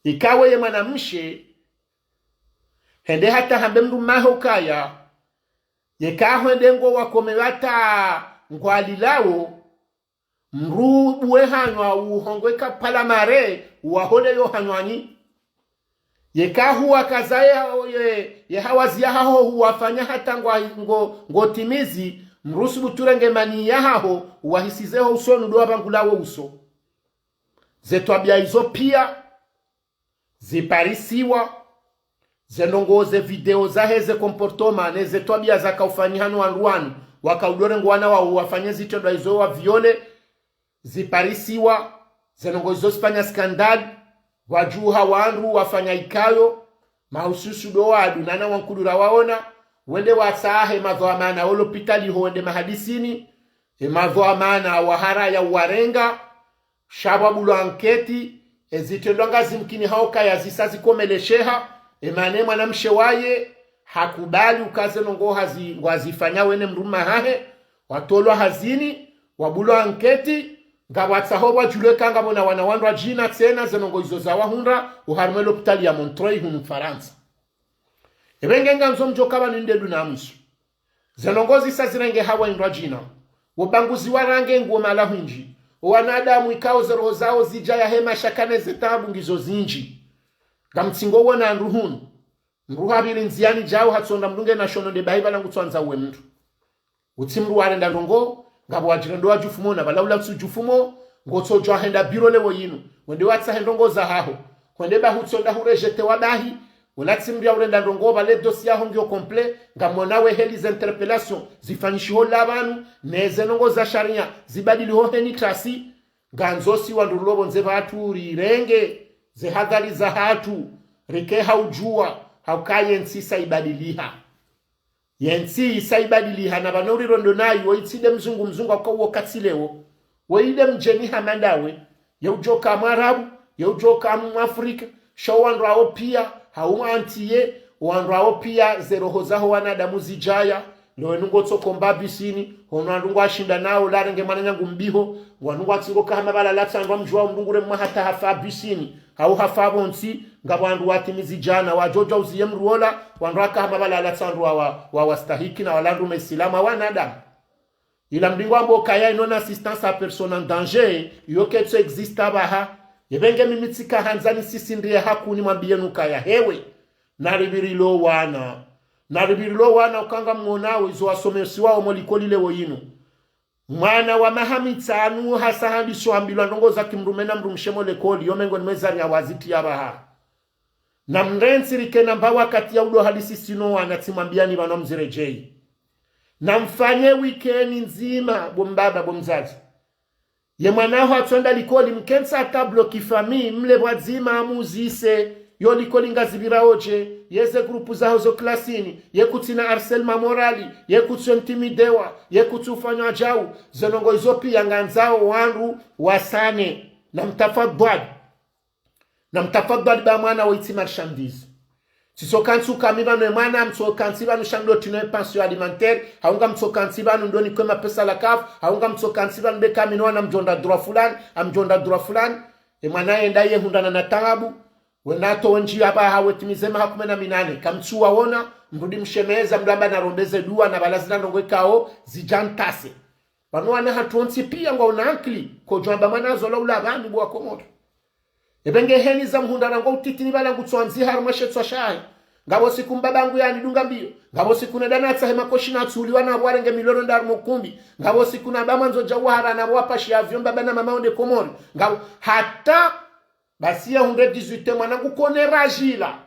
Ikawo ye mwanamshe, hende hata hambe mdrume wahe ukaya, yeka hwende ngo wakomelwa hata ngwalilawo, mdru buwe hanyo uhongwe kapvala mare, uwahole yo hanywani. Yeka huwakaza ye, ye, ye hawazi yahaho huwafanya hata ngwa, ngo, ngotimizi, mdru subutu renge mani yahaho, uwahisize ho usoni ndo wabangulawo uso. Ze twabia izo pia, ziparisiwa, ze ndrongoo ze video zahe ze comportement, ne ze twabia zaka ufanyiha no wandru wanu, waka udo renga wana wawo wafanye zitrendwa izo wa viole, ziparisiwa, ze ndrongoo izo zifanya scandale, wadjuha wandru wafanya ikayo, mahususu ndo wadu nana wankudura waona, wende watsahe madhwamana wo lopitali ho wende mahadisini, e madhwamana waharaya uwarenga, sha pvwabulwa anketi, e zitrendwa ngazimkini hauka ya zisa zikomelesheha, e mana e mwanamshe waye, hakubali uka ze ndrongoo hazi, ngwazifanya wene mdrume wahahe, watolwa hazini, wabulwa anketi, ngapvwatsaho pvwadjulwe ka ngapvo na wana wandrwadjina tsena ze ndrongoo izo zawahundra, oharumwa e lopitali ya Montreuil hunu Farantsa. Epvenge ngamzo mdjoka pvanu ndedu na mwiso. Ze ndrongoo zisa zirenge hawa indrwadjina. Wo ubaguzi wa rangi nguwo mahala hwindji. O wanadamu ikao ze roho zawo zidjaya he mashaka ne ze taabu ngizo zindji. Ngamtsingo wona ndru hunu. Ndru hapviri ndziani djau hatsonda mdru nge na shono nde bahi pvala ngutswandza uwe mdru. Utsi mdru warenda ndrongoo, ngapvo wadjirendo wadjufumo na pvala ula tsudjufumo, ngotsodjo henda biro lewo yinu. Wende watsahe ndrongoo zahaho. Hwende bahutsonda hurejetewa bahi, wala tsi mdru ya urenda ndrongoo pvale dossier yaho ngiyo complet, ngamwona we heli ze interpellation, zifanyishiho la pvanu, ne ze ndrongoo za sharia, zibadiliho heni trasi, ngandzo si wandru lopvo ndze pvatsu rirenge, ze hadhari zahatru, rike ha udjuwa, hauka ye ntsi sa ibadiliha. Ye ntsi sa ibadiliha na pvanu urirondo nayo, wo itsi nde mzungu, mzungu hauka uwo katsi lewo. Wo inde mdjeni hama ndawe, ye udjoka mwarabu, ye udjoka mwafrika, sha wandru wawo pia, hau mwantiye, wandru wawo pia, ze roho zaho wanadamu zidjaya, leo inu ngotsokomba bisini, hono wandru ngwashinda nao, larenge mwananyangu mbiho, wandru ngwatsingo kahama pvala latsa wandru wamdjuwa mdru ngure mwa hata hafa bisini, hau hafa pvontsi, ngapvo wandru watimizi djana, wadjodja uziye mdru wola, wandru wakahama pvala latsa wandru wa, wa, wa wastahiki na wala ndru mesilamu, wanadamu. Ila mdru ngwambo kaya ino na assistance à personne en danger, iyo ketso exista pvaha. Epvenge mimi tsika handza nisisindriye hakuni mwambiye nukaya hewe. Naripvirilwe wana. Naripvirilwe wana uka ngamwonawo izo wasomesiwawo mo likoli lewo yinu. Mwana wa maha mitsanu hasa handiso ambilwa ndrongoo za kimdrume na mdrumshe mo likoli, yo mengo ni mezari ya waziti ya pvaha. Na mrentsi rike na mba wakati ya udo hadisi sino wana tsimwambiani pvanu mziredjeyi. Na mfanye wikeni ndzima, bo mbaba, bo mdzadze. Ye mwana haho hatsonda likoli, mkentsi hata bloki famille, mle pvwadzima amuzise, yo likoli ngazipvira odje, ye ze grupu zaho zo klasini, ye kutsina harcèlement moral, ye kutsu intimidewa, ye kutsu ufanywa djau, ze ndrongoo izo pia ngandzao wandru wasane, na mtafadhwali. Na mtafadhwali ba mwana wo itsi marchandise. Tsitso kantsi uka mi pvanu e mwana, mtso kantsi pvanu sha ndo tino e pension alimentaire, hau ngamtso kantsi pvanu ndo nikwe mapesa la CAF, hau ngamtso kantsi pvanu beka mi no wana mdjonda droit fulani, amdjonda droit fulani. E mwana yenda ye hundrana na taabu, wena to wendji ya pvaha wetimize maha kume na minane, kamtsu wawona, mrudi mshemeza, mramba narombeze dua, na pvala zina ndrongoo ikao, zidjantase. Pvanu wana hatru wontsi pia ngwauna ankili, kodjo amba mwana azola ula pvanu bo wa Komori. Epvenge heni za mhundra rangu utitini pvala ngutswandzi harumwa she tswa shahe. Ngapvo siku mbabangu yanidunga mbiyo. Ngapvo siku nenda natsahe makoshi natsuliwa na pvwarenge miloro nda harumwa ukumbi. Ngapvo siku na ba mwandzo djau wahara na pvwapashi ya vyomba bana mama onde Komori. Ngapvo hata basi ya hundre dix-huit mwanangu kone rajila.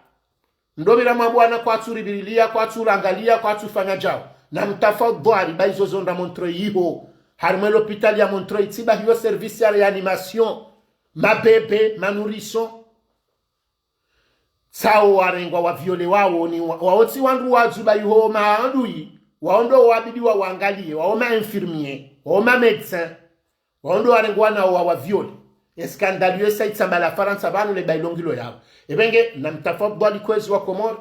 Ndo pvira mwa bwana kwatsu ripvirilia, kwatsu rangalia, kwatsu fanya djau. Na mtafadhwali, ba izo zo nda Montreuil iho. Harumwa e lopitali ya Montreuil, tsi ba hiyo service ya réanimation. Mabebe, manourrisson. Tsao warengwa wa viole wawo ni wa, wawo tsi wandru wadzuba iho maadui. Wawo ndo wabidi wa wangalie, wawo ma infirmier, wawo ma médecin. Wawo ndo warengwa nao wa, wa viole. Eskandali yo isa itsamba la Farantsa pvanu le bailongilo yawo. Epvenge, namtafadhwali kwezi wa Komori,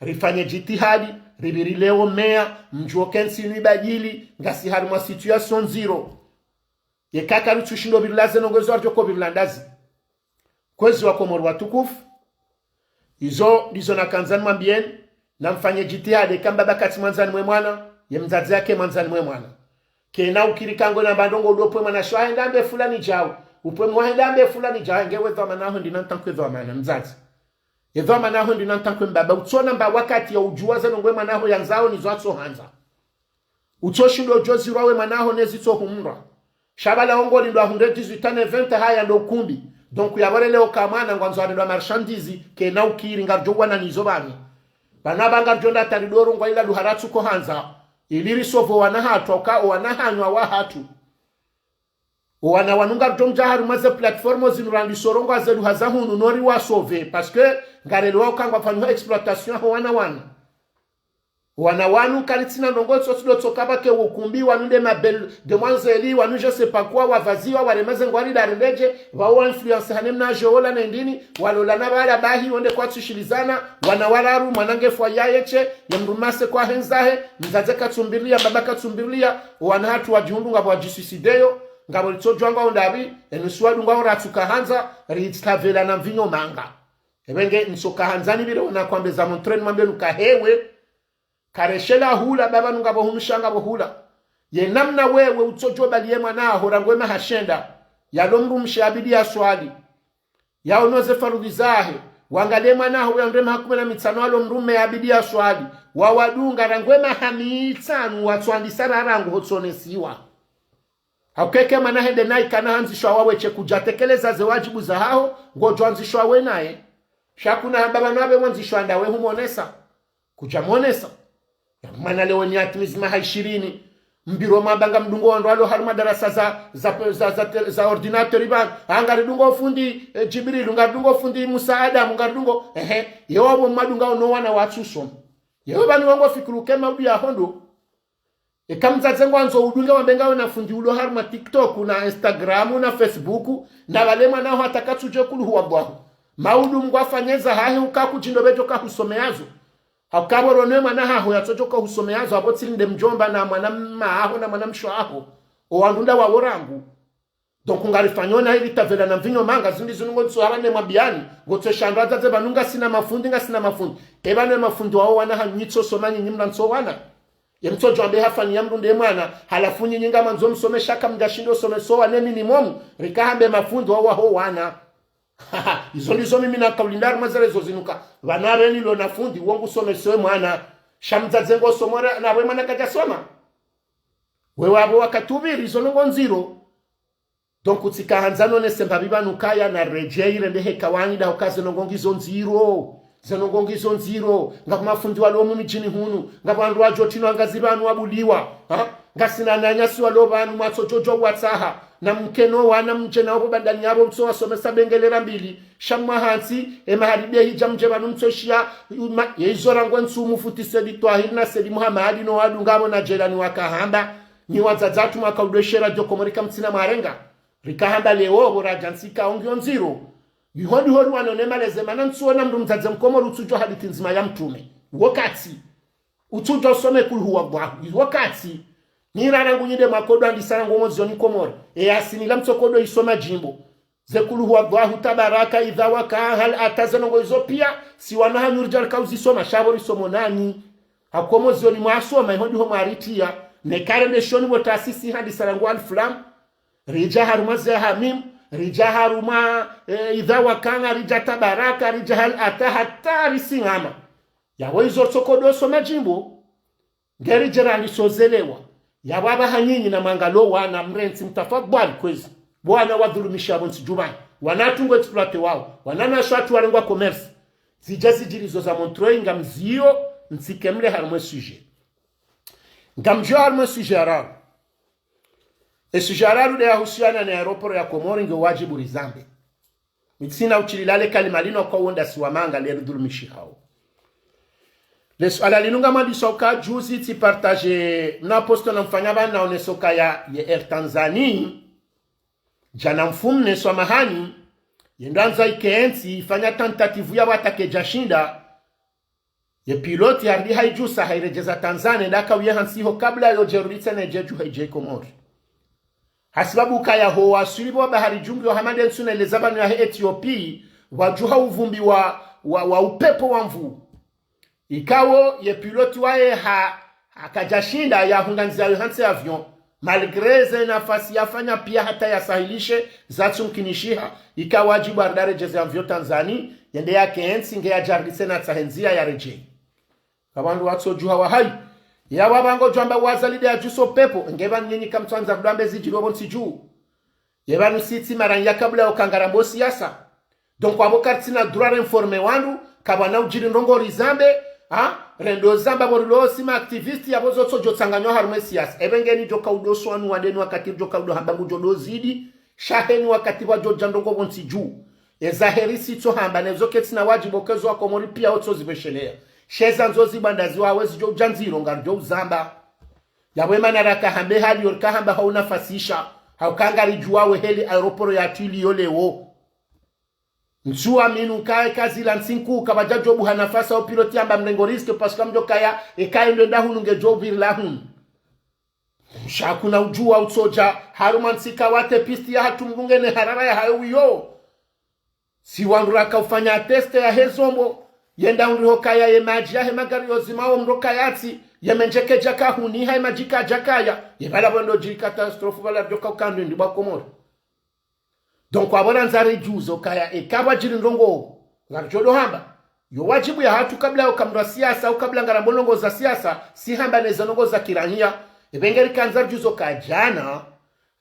rifanye jitihadi, ripviri leo meya, mdjuwe ke ntsi inu ibadili, ngasi harimwa situation ndziro. Yeka karitsushindo pviri laze nongo izo aridjo ko pviri landazi. Kwezi wa Komori watukufu, izo ndizo nakandza nimwambiyeni, namfanye jitihadi, eka mbaba katsi mwandzani mwe mwana, ye mdzadze yake mwandzani mwe mwana. Kena ukiri kango namba ndrongo udo pve mwana sho ahenda ambe fulani djau. Upve mwana ahenda ambe fulani djau, nge we dhwamana yaho ndina ntankwe dhwamana, mdzadze. Ye dhwamana yaho ndina ntankwe mbaba, utsona mba wakati ya udjuwa ze nongo mwana yaho yandzao nizo atsohandza. Utsoshindo djo zirwa we mwana yaho nezi tso humrwa. Sha pvala ongo lindwa hundre dix-huit ans vingt haya ndo ukumbi. Donc yapvo leo ka mwana ngwandzo alindwa marchandise, kena ukiri ngaridjo wana nizo pvanu. Pvanu apva ngaridjo nda tari doro ngwa ila luharatsu ko handza. Ili risauve wana hatru, uka o wana hanyu wa hatru. O wana wanu ngaridjo mdja harimwa ze plateforme zinu randzi sorongo aze luha za hunu no riwasauve. Parce que ngarelewa uka ngwafanywa exploitation ho wana wanu. Wana wanu karitsina ndrongo tso tsido tsoka pvake wo ukumbi wanu nde ma belle demoiselle wanu je sais pas quoi wavaziwa waremaze ngwari dari ndedje, pvawo influence hane mna je ola na indini, walola na pvala bahi wonde kwatsushilizana, wana wararu, mwana nge fwa yaye she, ye mdrumase kwa hendzahe, mdzadze katsumbiriliya, mbaba katsumbiriliya, wana hatru wadjihundru ngapvo wadjisuicideyo, ngapvo litsodjwa ngwao ndapvi, enu si wadunga oratsuka handza, ritsi tavela na mvinyo manga. Epvenge ntsoka handza nipvire wana kwambe za montreni mwambe nuka hewe, kareshela hula, baba nunga pvo hunu sha ngapvo hula. Ye namna wewe utsodjo baliye mwana yaho rangu emaha shenda, yalo mdrumshe yabidi yaswali. Yaono ze farudhi zahe, wangaliye mwana yaho yandre maha kume na mitsanu yalo mdrume yabidi yaswali. Wawadunga rangu emaha mitsanu watsoandisa ra rangu hotsonesiwa. Hauka eka mwana hende nayi kana handzishwa wawe she kudja tekeleza ze wadjibu zahaho, ngodjo andzishwa we naye. Sha kuna hamba pvanu apve wandzishwa ndawe humonesa. Kudja monesa. Ya mwana leo ni atimizi maha ishirini. Mbiro mwabanga mdungo wandru walo harimwa darasa za, za, za, za, za ordinateur pvanu. Ah, ngaridungo fundi, eh, Djibrilu, ngaridungo fundi Musa Adamu, ngaridungo, ehe. Yewo apvo mwadunga ono wana watsusoma. Yewo pvanu wango fikiri uke maudu ya hondo. Eka mdzadze ngwandzo udunge wambe ngawe na fundi ulo harimwa TikTok, na Instagram, na Facebook, na pvale mwana yaho hata katsudjuwa kuluhu wa bwahu. Maudu mngwafanye zahahe uka kudjindo pvedjo ka husomeyazo. Hauka pvo rono ye mwana haho yatsodjo ka husomeyazo, apvo tsi linde mdjomba na mwana mma haho na mwana mshe waho. O wandru nda wawo rangu. Donc, ngarifanyo na ili tavela na mvinyo manga, zindri zinu ngo ntsu hapva ne mwambiyani, ngo tsu esha ndo wadzadze pvanu ngasina mafundi, ngasina mafundi. Epvanu emafundi wawo wana hanyu nyitso soma nyinyi mna ntso wana. Ye mtsodjo ambe hafani ya mdru nde mwana, halafu nyinyi ngamwandzo msome sha kamdjashindo somesa o wana minimum, rika hambe mafundi wawo waho wana. Izo ndizo mimi na kauli ndari mazere zo zinuka. Pvanu apveni lo na fundi, wo ngu somesa we mwana. Sha mdzadze ngo somora, na we mwana kadjasoma. Wewe apvo wakati upviri, izo nongo ndziro. Donc, utsika handza nonese mbapvi pvanu kaya na redjeyi rendehe kawani nda uka ze nongo ngizo ndziro. Ze nongo ngizo ndziro. Ngapvo mafundi walo mu midjini hunu. Ngapvo wandru wadjo tino angazi pvanu wabuliwa. Ha? Ngasina wananyasi walo pvanu mwatsodjodjo watsaha. Na mkeno wana mdje na opvo bandani yapvo mtso wasomesa bengelera mbili. Sha mwa hantsi, emaharibe hidja mdje pvanu mtso shiya. Uma, ye izo rangu ntsu mufutise di Twahiri na Sedi Muhamadi no wadunga apvo na Jelani wakahamba. Nyi wadzadze hatru mwaka udweshera djo Komori kamtsina mwarenga. Rika hamba leo, pvo radja ntsi ka ongiyo ndziro. Yiho ndiho riwanone maleze mana ntsuona mdru mdzadze mkomori utsudjuwa hadisi ndzima ya mtrume. Wakati. Utsudjuwa usome kul huwa Allahu. Wakati. Nyi rara ngu nyi nde mwakodo andisa rangu omwezi yoni Komori. E Yasini la mtsokodo isoma djimbo. Ze kul huwa Allahu, tabaraka, idha waka, hal ata, ze nongo izo piya, si wana hanyu ridja rika uzisoma, sha pvo risoma nanyi. Hauka omwezi yoni mwasoma, iho ndiho mwaritiya. Ne kare nde shoni pvo taasisi hadisi rangu Alif Lam. Ridja harumwa ze Hamim, ridja harumwa, eh, idha waka, ridja tabaraka, ridja hal ata, hata risingama. Yapvo izo tsokodo soma djimbo. Ngeri djera ndisozelewa. Yapvo apvaha nyinyi na mwangalo wana mrentsi mtafadhwali kwezi. Wana wadhulumisha pvo ntsi djumani. Wana tungo exploité wawo. Wana nasho hatru warengwa commerce. Zidja zidjiri zo za Montreuil ngamziyo ntsike mle harumwe sujet. Ngamdjo harumwe sujet ya raru. E sujet ya raru nde yahusiyana ne aéroport ya Komori nge wadjibu rizambe. Mi tsina ushilila le kalima linu kwa wonda si wamanga le ridhulumishi hawo. Le suala linu ngamwandisa uka juzi tsi partage na posto na mfanya pvanu naoneso kaya ye Air Tanzanie. Djana mfumnne, swamahani, yendo andza ikentsi ifanya tentative ya pvo hata kayidjashinda. Ye pilote harudi hayidjusa, hayiredjeza Tanzania, ndaka uye hantsi ho kabla yodjerudi tsena yedje dju hayidje Komori. Hasibabu kaya ho waswili pvo bahari dju ngiyo hama nde ntsu na ile za pvanu yahe Ethiopie, wadjuha uvumbi wa, wa, wa upepvo wa mvuu. Ikao ye pilote waye ha, hakadjashinda yahundre ndzia yo hantsi avion, malgré ze nafasi yafanya pia hata yasahilishe zatsumkinishiha, ika wadjibu harudi yaredjeze avion Tanzanie, yende yakentsi nge yadjarudi tsena yatsahe ndzia yaredjeyi. Ka wandru watsodjuha wa hayi. Yapvo pvangodjo amba wazalide yadjuso pepvo, nge pvanu nyinyi kamtsandza kudjuwa mbe zidjiri pvo ntsi dju. Ye pvanu sisi mara nya kabla yo ka ngarambo siasa. Donc, apvo karitsina droit rinforme wandru, kapvwana udjiri ndrongo rizambe, ha? Rendo zamba pvo rilo si ma activiste, yapvo zotsodjo tsanganywa harumwa ye siasa. Epvo ngeni djo ka udo swanu wandeni wakati djo ka udo hamba ngudjo do zidi, sha heni wakati pvwadjo dja ndrongo pvo ntsi dju. Eza heri sitso hamba, nezo ketsina wadjibu kezo wa Komori pia otso zipveshelea. Sha eza ndzo zibanda ziwawe zidjo udja ndziro, ngaridjo uzamba. Yapvo emana raka hambe hali yo rika hamba hauna fasisha, hauka ngaridjuwa we heli aéroport ya Tuileries yo leo. Ntsu aminu kaye kazila ntsi nkuu kapvadja djo buha nafasi au pilote yamba mrengo risque parce que mdjo kaya, eka yendo enda hunu ngedjo upvirila hunu. Sha kuna udjuwa utsodja, harumwa ntsi ka wate piste yahatru mdru ngena harara yahayo wiyo. Si wandru raka ufanya teste yahe zombo, yenda undri ho kaya ye madji yahe magari yo zima wo mdru kayatsi, ye mendje kedja kahuni, haye madji kadja kaya, ye pvala pvo ndo djiri catastrophe pvala djo ka ukandri ndi pvwa Komori. Donc, apvo randza ridjuze ukaya, eka pvwadjiri ndrongo, ngaridjo do hamba. Yo wadjibu yahatru kabla yo ka mdru wa siasa, au kabla ngarambo ndrongo za siasa, si hamba neza ndrongo za kirahia. Epvo ngeri kandza ridjuze uka djana,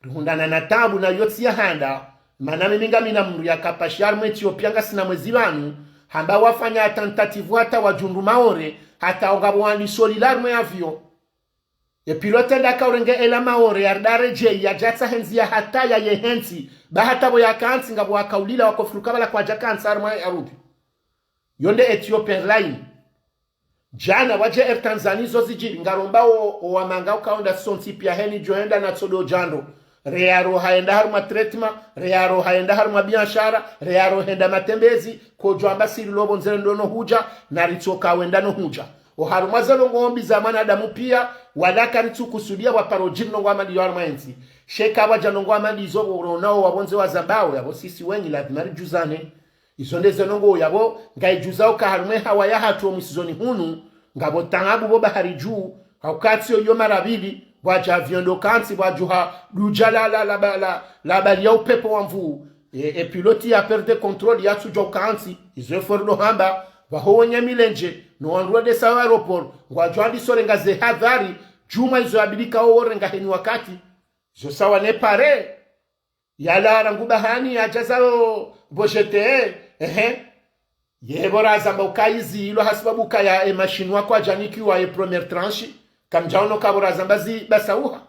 rihundrana na tabu na yotsi ya handa, mana mimi ngamina mdru yaka pashi harumwa Ethiopie ngasina mwezi pvanu, hamba wafanya tentative hata wadjundru Maore, hata ongapvo wandisa ulila harumwa ye avion. Ye pilote ndaka urenge ela Maore, yarudi yaredjeyi, yadja tsahe ndzia hata yaye hentsi, ba hata pvo yakantsi ngapvo wakaulila wakofuruka pvala kwadja kantsi harumwa ye arudhi. Yo nde Ethiopian Airline. Djana wadje Air Tanzanie zo zidjiri, ngaromba o, o wamanga uka onda sontsi pia heni djo henda na tsodo djando. Reyaro hayenda harumwa traitement, reyaro hayenda harumwa biashara, reyaro henda matembezi, kodjo amba siri lobo ndzere ndo no hudja, na ritsoka wenda no hudja. O harumwa ze ndrongo mbi za mwanadamu pia, wala karitsu kusudia waparo djiri ndrongo amali yo harumwa entsi. Sha eka pvwadja ndrongo amali zo pvo uronao wapvondze wazambao, yapvo sisi wenyi lazima ridjuzane. Izo nde ze ndrongo yapvo, ngayidjuzao uka harumwa ye hawa yahatru o mwisizoni hunu, ngapvo taabu pvo bahari dju, hauka tsi yo iyo mara pvili, pvwadja avion ndo kantsi, pvwadjuha dudja la, la, la, la, la, la bali ya upepvo wa mvuu, e, e pilote ya perdre contrôle yatsudja ukantsi, izo efori ndo hamba, pvaho wenye milendje, no wandru wa desa wa aéroport, ngwadjo andisa urenga ze hadhari, djumwa izo yabidi ka wo urenga heni wakati, zo sawa ne pare, yala rangu bahani yadja zayo pvo G T E, ehe. Ye pvo razamba uka izi ilo hasibabu kaya e mashinwa kwadjanikiwa ye première tranche, kamdjaono ka pvo razamba zi basauha.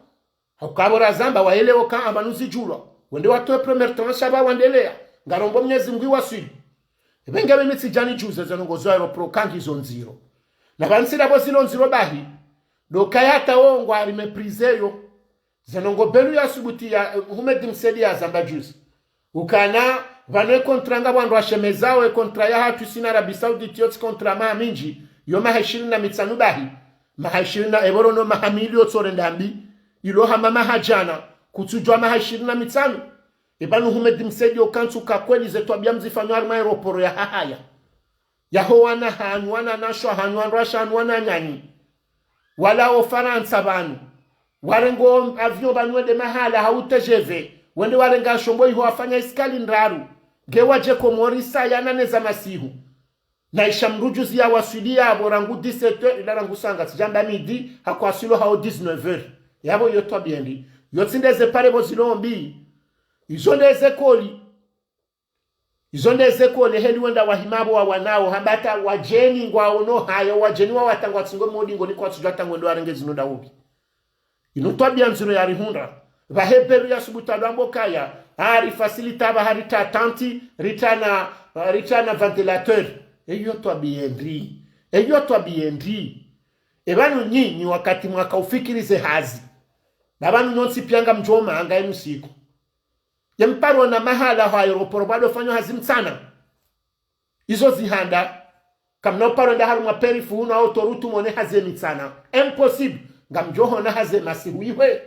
Hauka pvo razamba wayelewo ka amba nuzidjulwa. Wende watowe première tranche apva wandeleya. Ngarombo Mnyezi Mngu iwaswili. Epvo nge mimi tsidjani djuze ze ndrongo zo aéroport kangi zo ndziro. Na pvanu sila pvo zilo ndziro bahi. Ndo kaya hata wo ngwari méprisé yo. Ze ndrongo Belou ya subuti ya, eh, Houmed Msaidié ya zamba juzi. Ukana, pvanu e contrat ngapvo wandru washemezao, e contrat yahatru sina Arabie Saoudite yotsi contrat maha mindji, yo maha ishirini na mitsanu bahi. Maha ishirini na, epvo rono maha mili yotso renda mbi, ilo hama maha djana, kutsudjwa maha ishirini na mitsanu. Epvanu Houmed Msaidié ukantsu ka kweli ze twabia mzifanyao harumwa aéroport ya Hahaya. Yaho wana hanyu, wananyashe hanyu, wandru washe hanyu, wananyanyu. Wala o Farantsa pvanu. Warengo avion pvanu wende mahala hau T G V. Wende warenga shombo iho wafanya iskali ndraru. Nge wadje Komori saa ya nane za masihu. Na isha mdru juzi ya waswili yapvo rangu dix-sept heures, ila rangu sanga, tsidjamba midi, hakwaswilo hao dix-neuf heures. Yapvo iyo twabia mbi. Yo tsi nde ze pare pvo zilo mbi. Izo nde ze koli. Izo nde ze kole heli wenda wahima pvo wawanao, hamba hata wadjeni ngwaono haya, wadjeni wawatangwa tsingo modi ngoni kwatsudjwa tangwe ndo warenge zinu nda ubi. Inu twabia ndziro yarihundra. Pvahe Belou ya subuta lwambo kaya, ah, ri facilité pvaha rita tanti, rita na, rita na ventilateur. Eyo twabia mbi. Eyo twabia mbi. Epvanu nyinyi wakati mwaka ufikiri ze hazi. Na pvanu nyontsi pia ngamdjo manga inu siku. Ye mparo na mahala ho aéroport pvwado fanywa hazi mtsana. Izo zihanda. Kamna uparo enda harumwa périph' hunu autoroute mwone hazi ye mitsana. Impossible. Ngamdjo hona hazi ye masihu ihwe.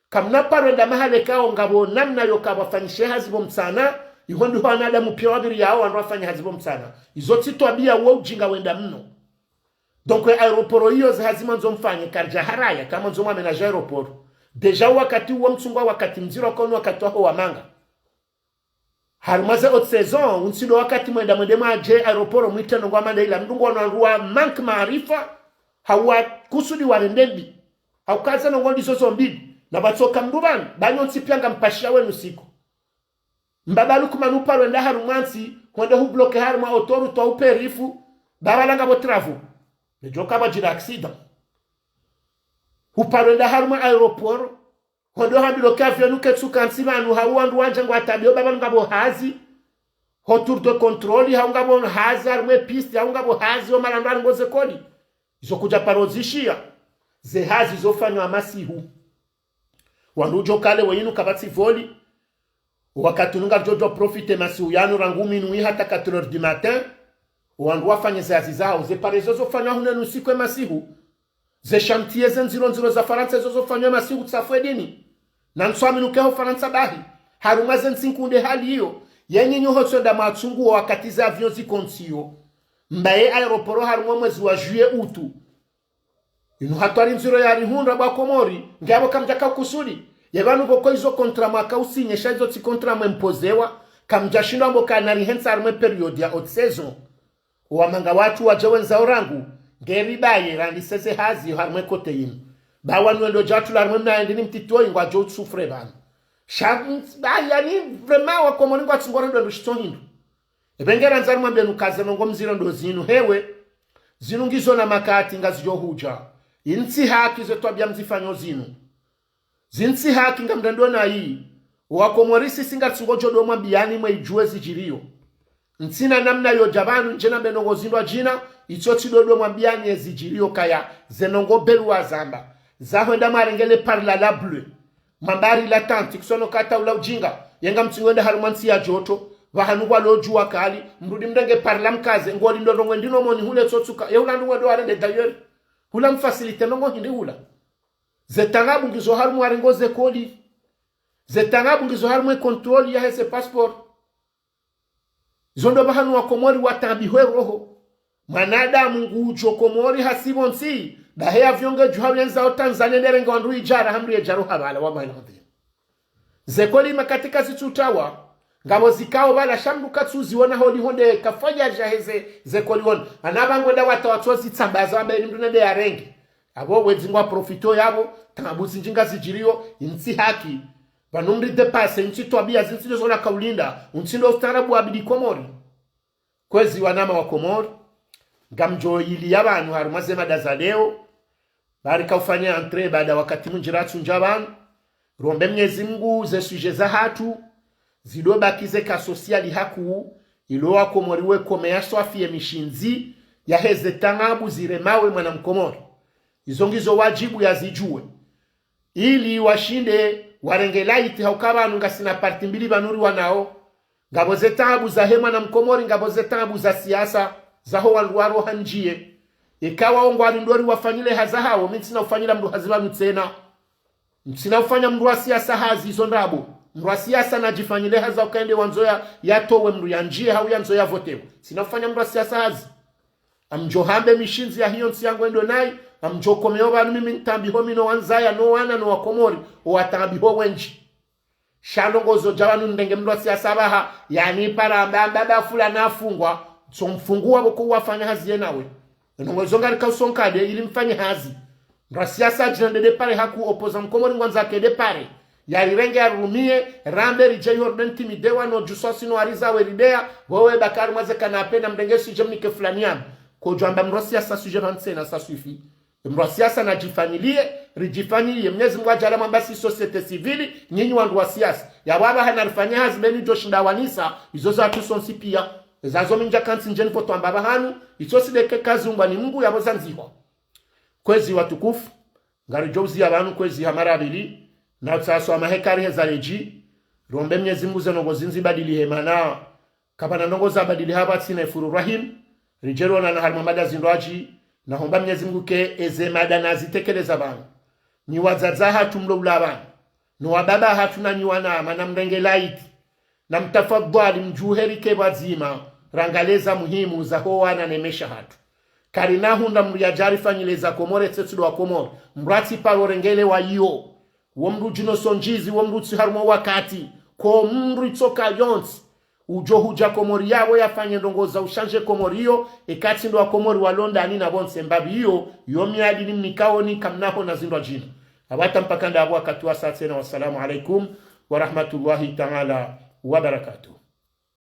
Kamna uparo enda mahala ikao ngapvo namna yoka pvwafanyishe hazi pvo mtsana. Iho ndiho wanadamu piya wapviri yao wandru wafanye hazi pvo mtsana. Izo tsi twabiya wo ujinga wenda mno. Donc, aéroport iyo ze hazi mwandzo mfanye, karidja haraya, kamwandzo mwaménage aéroport. Déjà wakati uwo mtsungwa wakati mdziro koni wakati waho wa manga. Harumwa ze haute saison, untsi ndo wakati mwenda mwende mwadje aéroport mwite ndrongoo manda ila mndru ngwono wandru wa manque maarifa, hau wa kusudi warende mbi. Hau kaza ndrongoo ndizo zo mbili, na pvatsoka mndru pvanu, ba nyontsi piya ngampashiya wenu siku. Mbaba Lukman uparo enda harumwa ntsi, hwende hubloquer harumwa autoroute au périph', ba pvala ngapvo travaux. Nedjoka pvwadjiri accident. Huparo enda harumwa aéroport, hwende hambilwa ke avion inu ketsuka ntsi pvanu, hau wandru wandja ngwatabiho ba pvanu ngapvo hazi, ho tour de contrôle, hau ngapvo hazi, harumwa piste, hau ngapvo hazi, ho malandro haringo ze koli. Izo kudja paro zishiya, ze hazi zo fanywa masihu. Wandru udjo kale weyinu kapvatsi voli. Wakati unu ngaridjo djo profiter masihu yanu rangu minuit hata quatre heures du matin. Wandru wafanye ze hazi zawo. Ze pare zo zo fanywa hunu enu siku ye masihu. Ze chantier ze ndziro ndziro za Farantsa zo zo fanywa masihu tsafu edini. Na ntsu aminu ke ho Farantsa bahi. Harumwa ze ntsi nkunde hali iyo. Ye nyinyi ho tswenda mwatsunguwa wakati ze avion ziko ntsiyo. Mbaye aéroport harumwa mwezi wa juillet, août. Inu hatwari ndziro yarihundra bo Wakomori, nge apvo kamdjaka kusudi. Ye pvanu pvoko izo contrat mwaka usinye, sha izo tsi contrat mwe mpozewa, kamdjashindwa mbo kana rihentsa harumwa période ya haute saison. Wamanga watru wadje wendza orangu, nge ribaye randise ze hazi harumwa côté yinu. Ba wanu wendo djatru la harumwa mna yendini mtiti oyi ngwadjo utsouffrir pvanu. Sha, ba yani vraiment Wakomori ngwatsungwa rendo ndo shitso hindru. Epvenge randza rimwambe nuka ze ndrongoo mziro ndo zinu hewe, zinu ngizo na makati ngazidjo hudja. Intsi haki ze twabiya mzifanyo zinu. Zintsi haki ngamrendo nayi. Wakomori sisi ngatsingodjo do mwambiyani mwe idjuwe zidjiriyo. Ntsina namna yodja pvanu ndje nambe ndrongoo zindrwadjina, itso tsidodo mwambiyani ye zidjiriyo kaya, ze ndrongoo belu wazamba. Za hwenda mwarenge le pare la la bleu. Mambari la tanti, kusono kata ula ujinga, yenga mtsingo enda harumwa ntsi ya djoto, pvahanu pvwalo djuwa kali, mrudi mrenge pare la mkaze, ngoli ndo ndrongoo ndino moni hule tsotsuka, ye hula ndrongoo ndo warende d'ailleurs, hula mfaciliter ndrongoo hindri hula. Ze taabu ngizo harumwa warengo ze koli, ze taabu ngizo harumwa contrôle ya heze passeport. Zo ndo pvahanu Wakomori wataabihwe roho. Mwanadamu ngudjo Komori hasibu ntsi, bahe avion ngedjo hawendza o Tanzania nderenge wandru idjara hamri yedjaro habala, wallahi al-adhim. Ze koli makati kazitsutawa, ngapvo zikao pvala sha mndru katsuziona holiho nde kafanya dja heze, ze koli wona. Ana pvangwenda wata watso zitsambaza wambe ni mndru nende yarenge. Apvo wedzi ngwa profito yapvo, taabu zindji ngazidjiriyo, intsi haki. Pvanu mri dépasser, intsi twabiya, zintsi ndo zona kaulinda, untsi ndo ustaarabu wa bidi Komori. Kwezi wanama wa Komori, ngamdjo iliya pvanu harumwa ze mada za leo, bari kaufanya entrée baada wakati mwindji ratsundja pvanu, rombe Mnyezi Mngu ze sujet zahatru, zido baki ze ka social hakuu, ilo Wakomori wekome ya swafi ye mishindzi, ya heze taabu ziremawe mwana Mkomori. Izo ngizo wadjibu yazidjuwe. Ili washinde warenge laiti hauka pvanu ngasina parti mbili pvanu riwanao. Ngapvo ze taabu zahe mwana Mkomori, ngapvo ze taabu za siasa, zaho wandru waro handjiye. Ikawa wo ngwari ndori wafanyile hazi hawo, mi ntsina ufanyila mndru hazi pvanu tsena. Ntsina ufanya mndru wa siasa hazi, izo ndrabo. Mndru wa siasa nadjifanyile hazi hauka ende wandzo ya, yatowe mndru yandjiye hau yandzo yavotewe. Ntsina ufanya mndru wa siasa hazi. Ngamdjo hambe mishindzi ya hiyo ntsi yangu endo nayi, ngamdjo komeo pvanu mimi nitaabiho mi no wandzaya no wana no Wakomori, owataabiho wendji. Sha ndrongoo zo dja pvanu ndenge mndru wa siasa pvaha, yani para amba amba ba fulani afungwa, tso mfungua pvoko wafanya hazi ye nawe. Ndrongoo zo ngari kausonkade ili mfanye hazi. Mndru wa siasa adjina nde départ hakuu opposant Mkomori ngwandzo ake départ. Yarirenge yarumiye, rambe ridje iho rinde ntimidewa no djuswasi no ariza we rideya, wewe bakari mwaze kana apena mrenge sujet mnike fulani yamba. Kodjo amba mndru wa siasa sujet pvanu tsena ça suffit. Mndru wa siasa nadjifanyiliye, ridjifanyiliye. Mnyezi Mngu adjala mwamba si société civile, nyinyi wandru wa siasa. Ya waba hana rifanye hazi beni djo shinda wanisa, izo zahatru sontsi piya. Zazo mi ndja kantsi ndjeni poto amba pvahanu, itso sideke kazi umbwa ni Mngu yapvo zandzihwa. Kwezi watukufu, ngaridjo uziya pvanu kwezi ha mara mbili, na utsaso wa mahekari heza ledji, Rombe Mnyezi Mungu ze ndrongoo zinu zibadilihe mana kapvana ndrongoo zabadiliha pvatsina ye furu rahim. Ridjeli onana harimwa mada zindrwadji. Nahomba Mnyezi Mungu ke eze mada nazitekeleza pvanu, nyi wadzadze hatru mlo ula pvanu, no wababa hatru na nyi wana mana mrenge laiti, na mtafadhwali mdjuhe rike pvwadzima, rangalie za muhimu zaho wana ne maesha hatru. Karina hundra mdru yadje arifanyile za Komori, etse tsi ndo wa Komori. Mdru atsi paro rengelewa iyo. Wo mdru djino sondjizi, wo mdru tsi harumwa wakati. Ko mdru itsoka yontsi udjo hudja Komori yapvo yafanye ndrongoo za ushanje Komori iyo, eka tsi ndo wa Komori walo ndani na pvontsi mbapvi iyo, yo miadi ni mnikaoni kamnaho na zindrwadjina. Apvata mpaka ndapvo wakati wasa tsena. Wassalamu alaikum warahmatullahi taala wabarakatuh.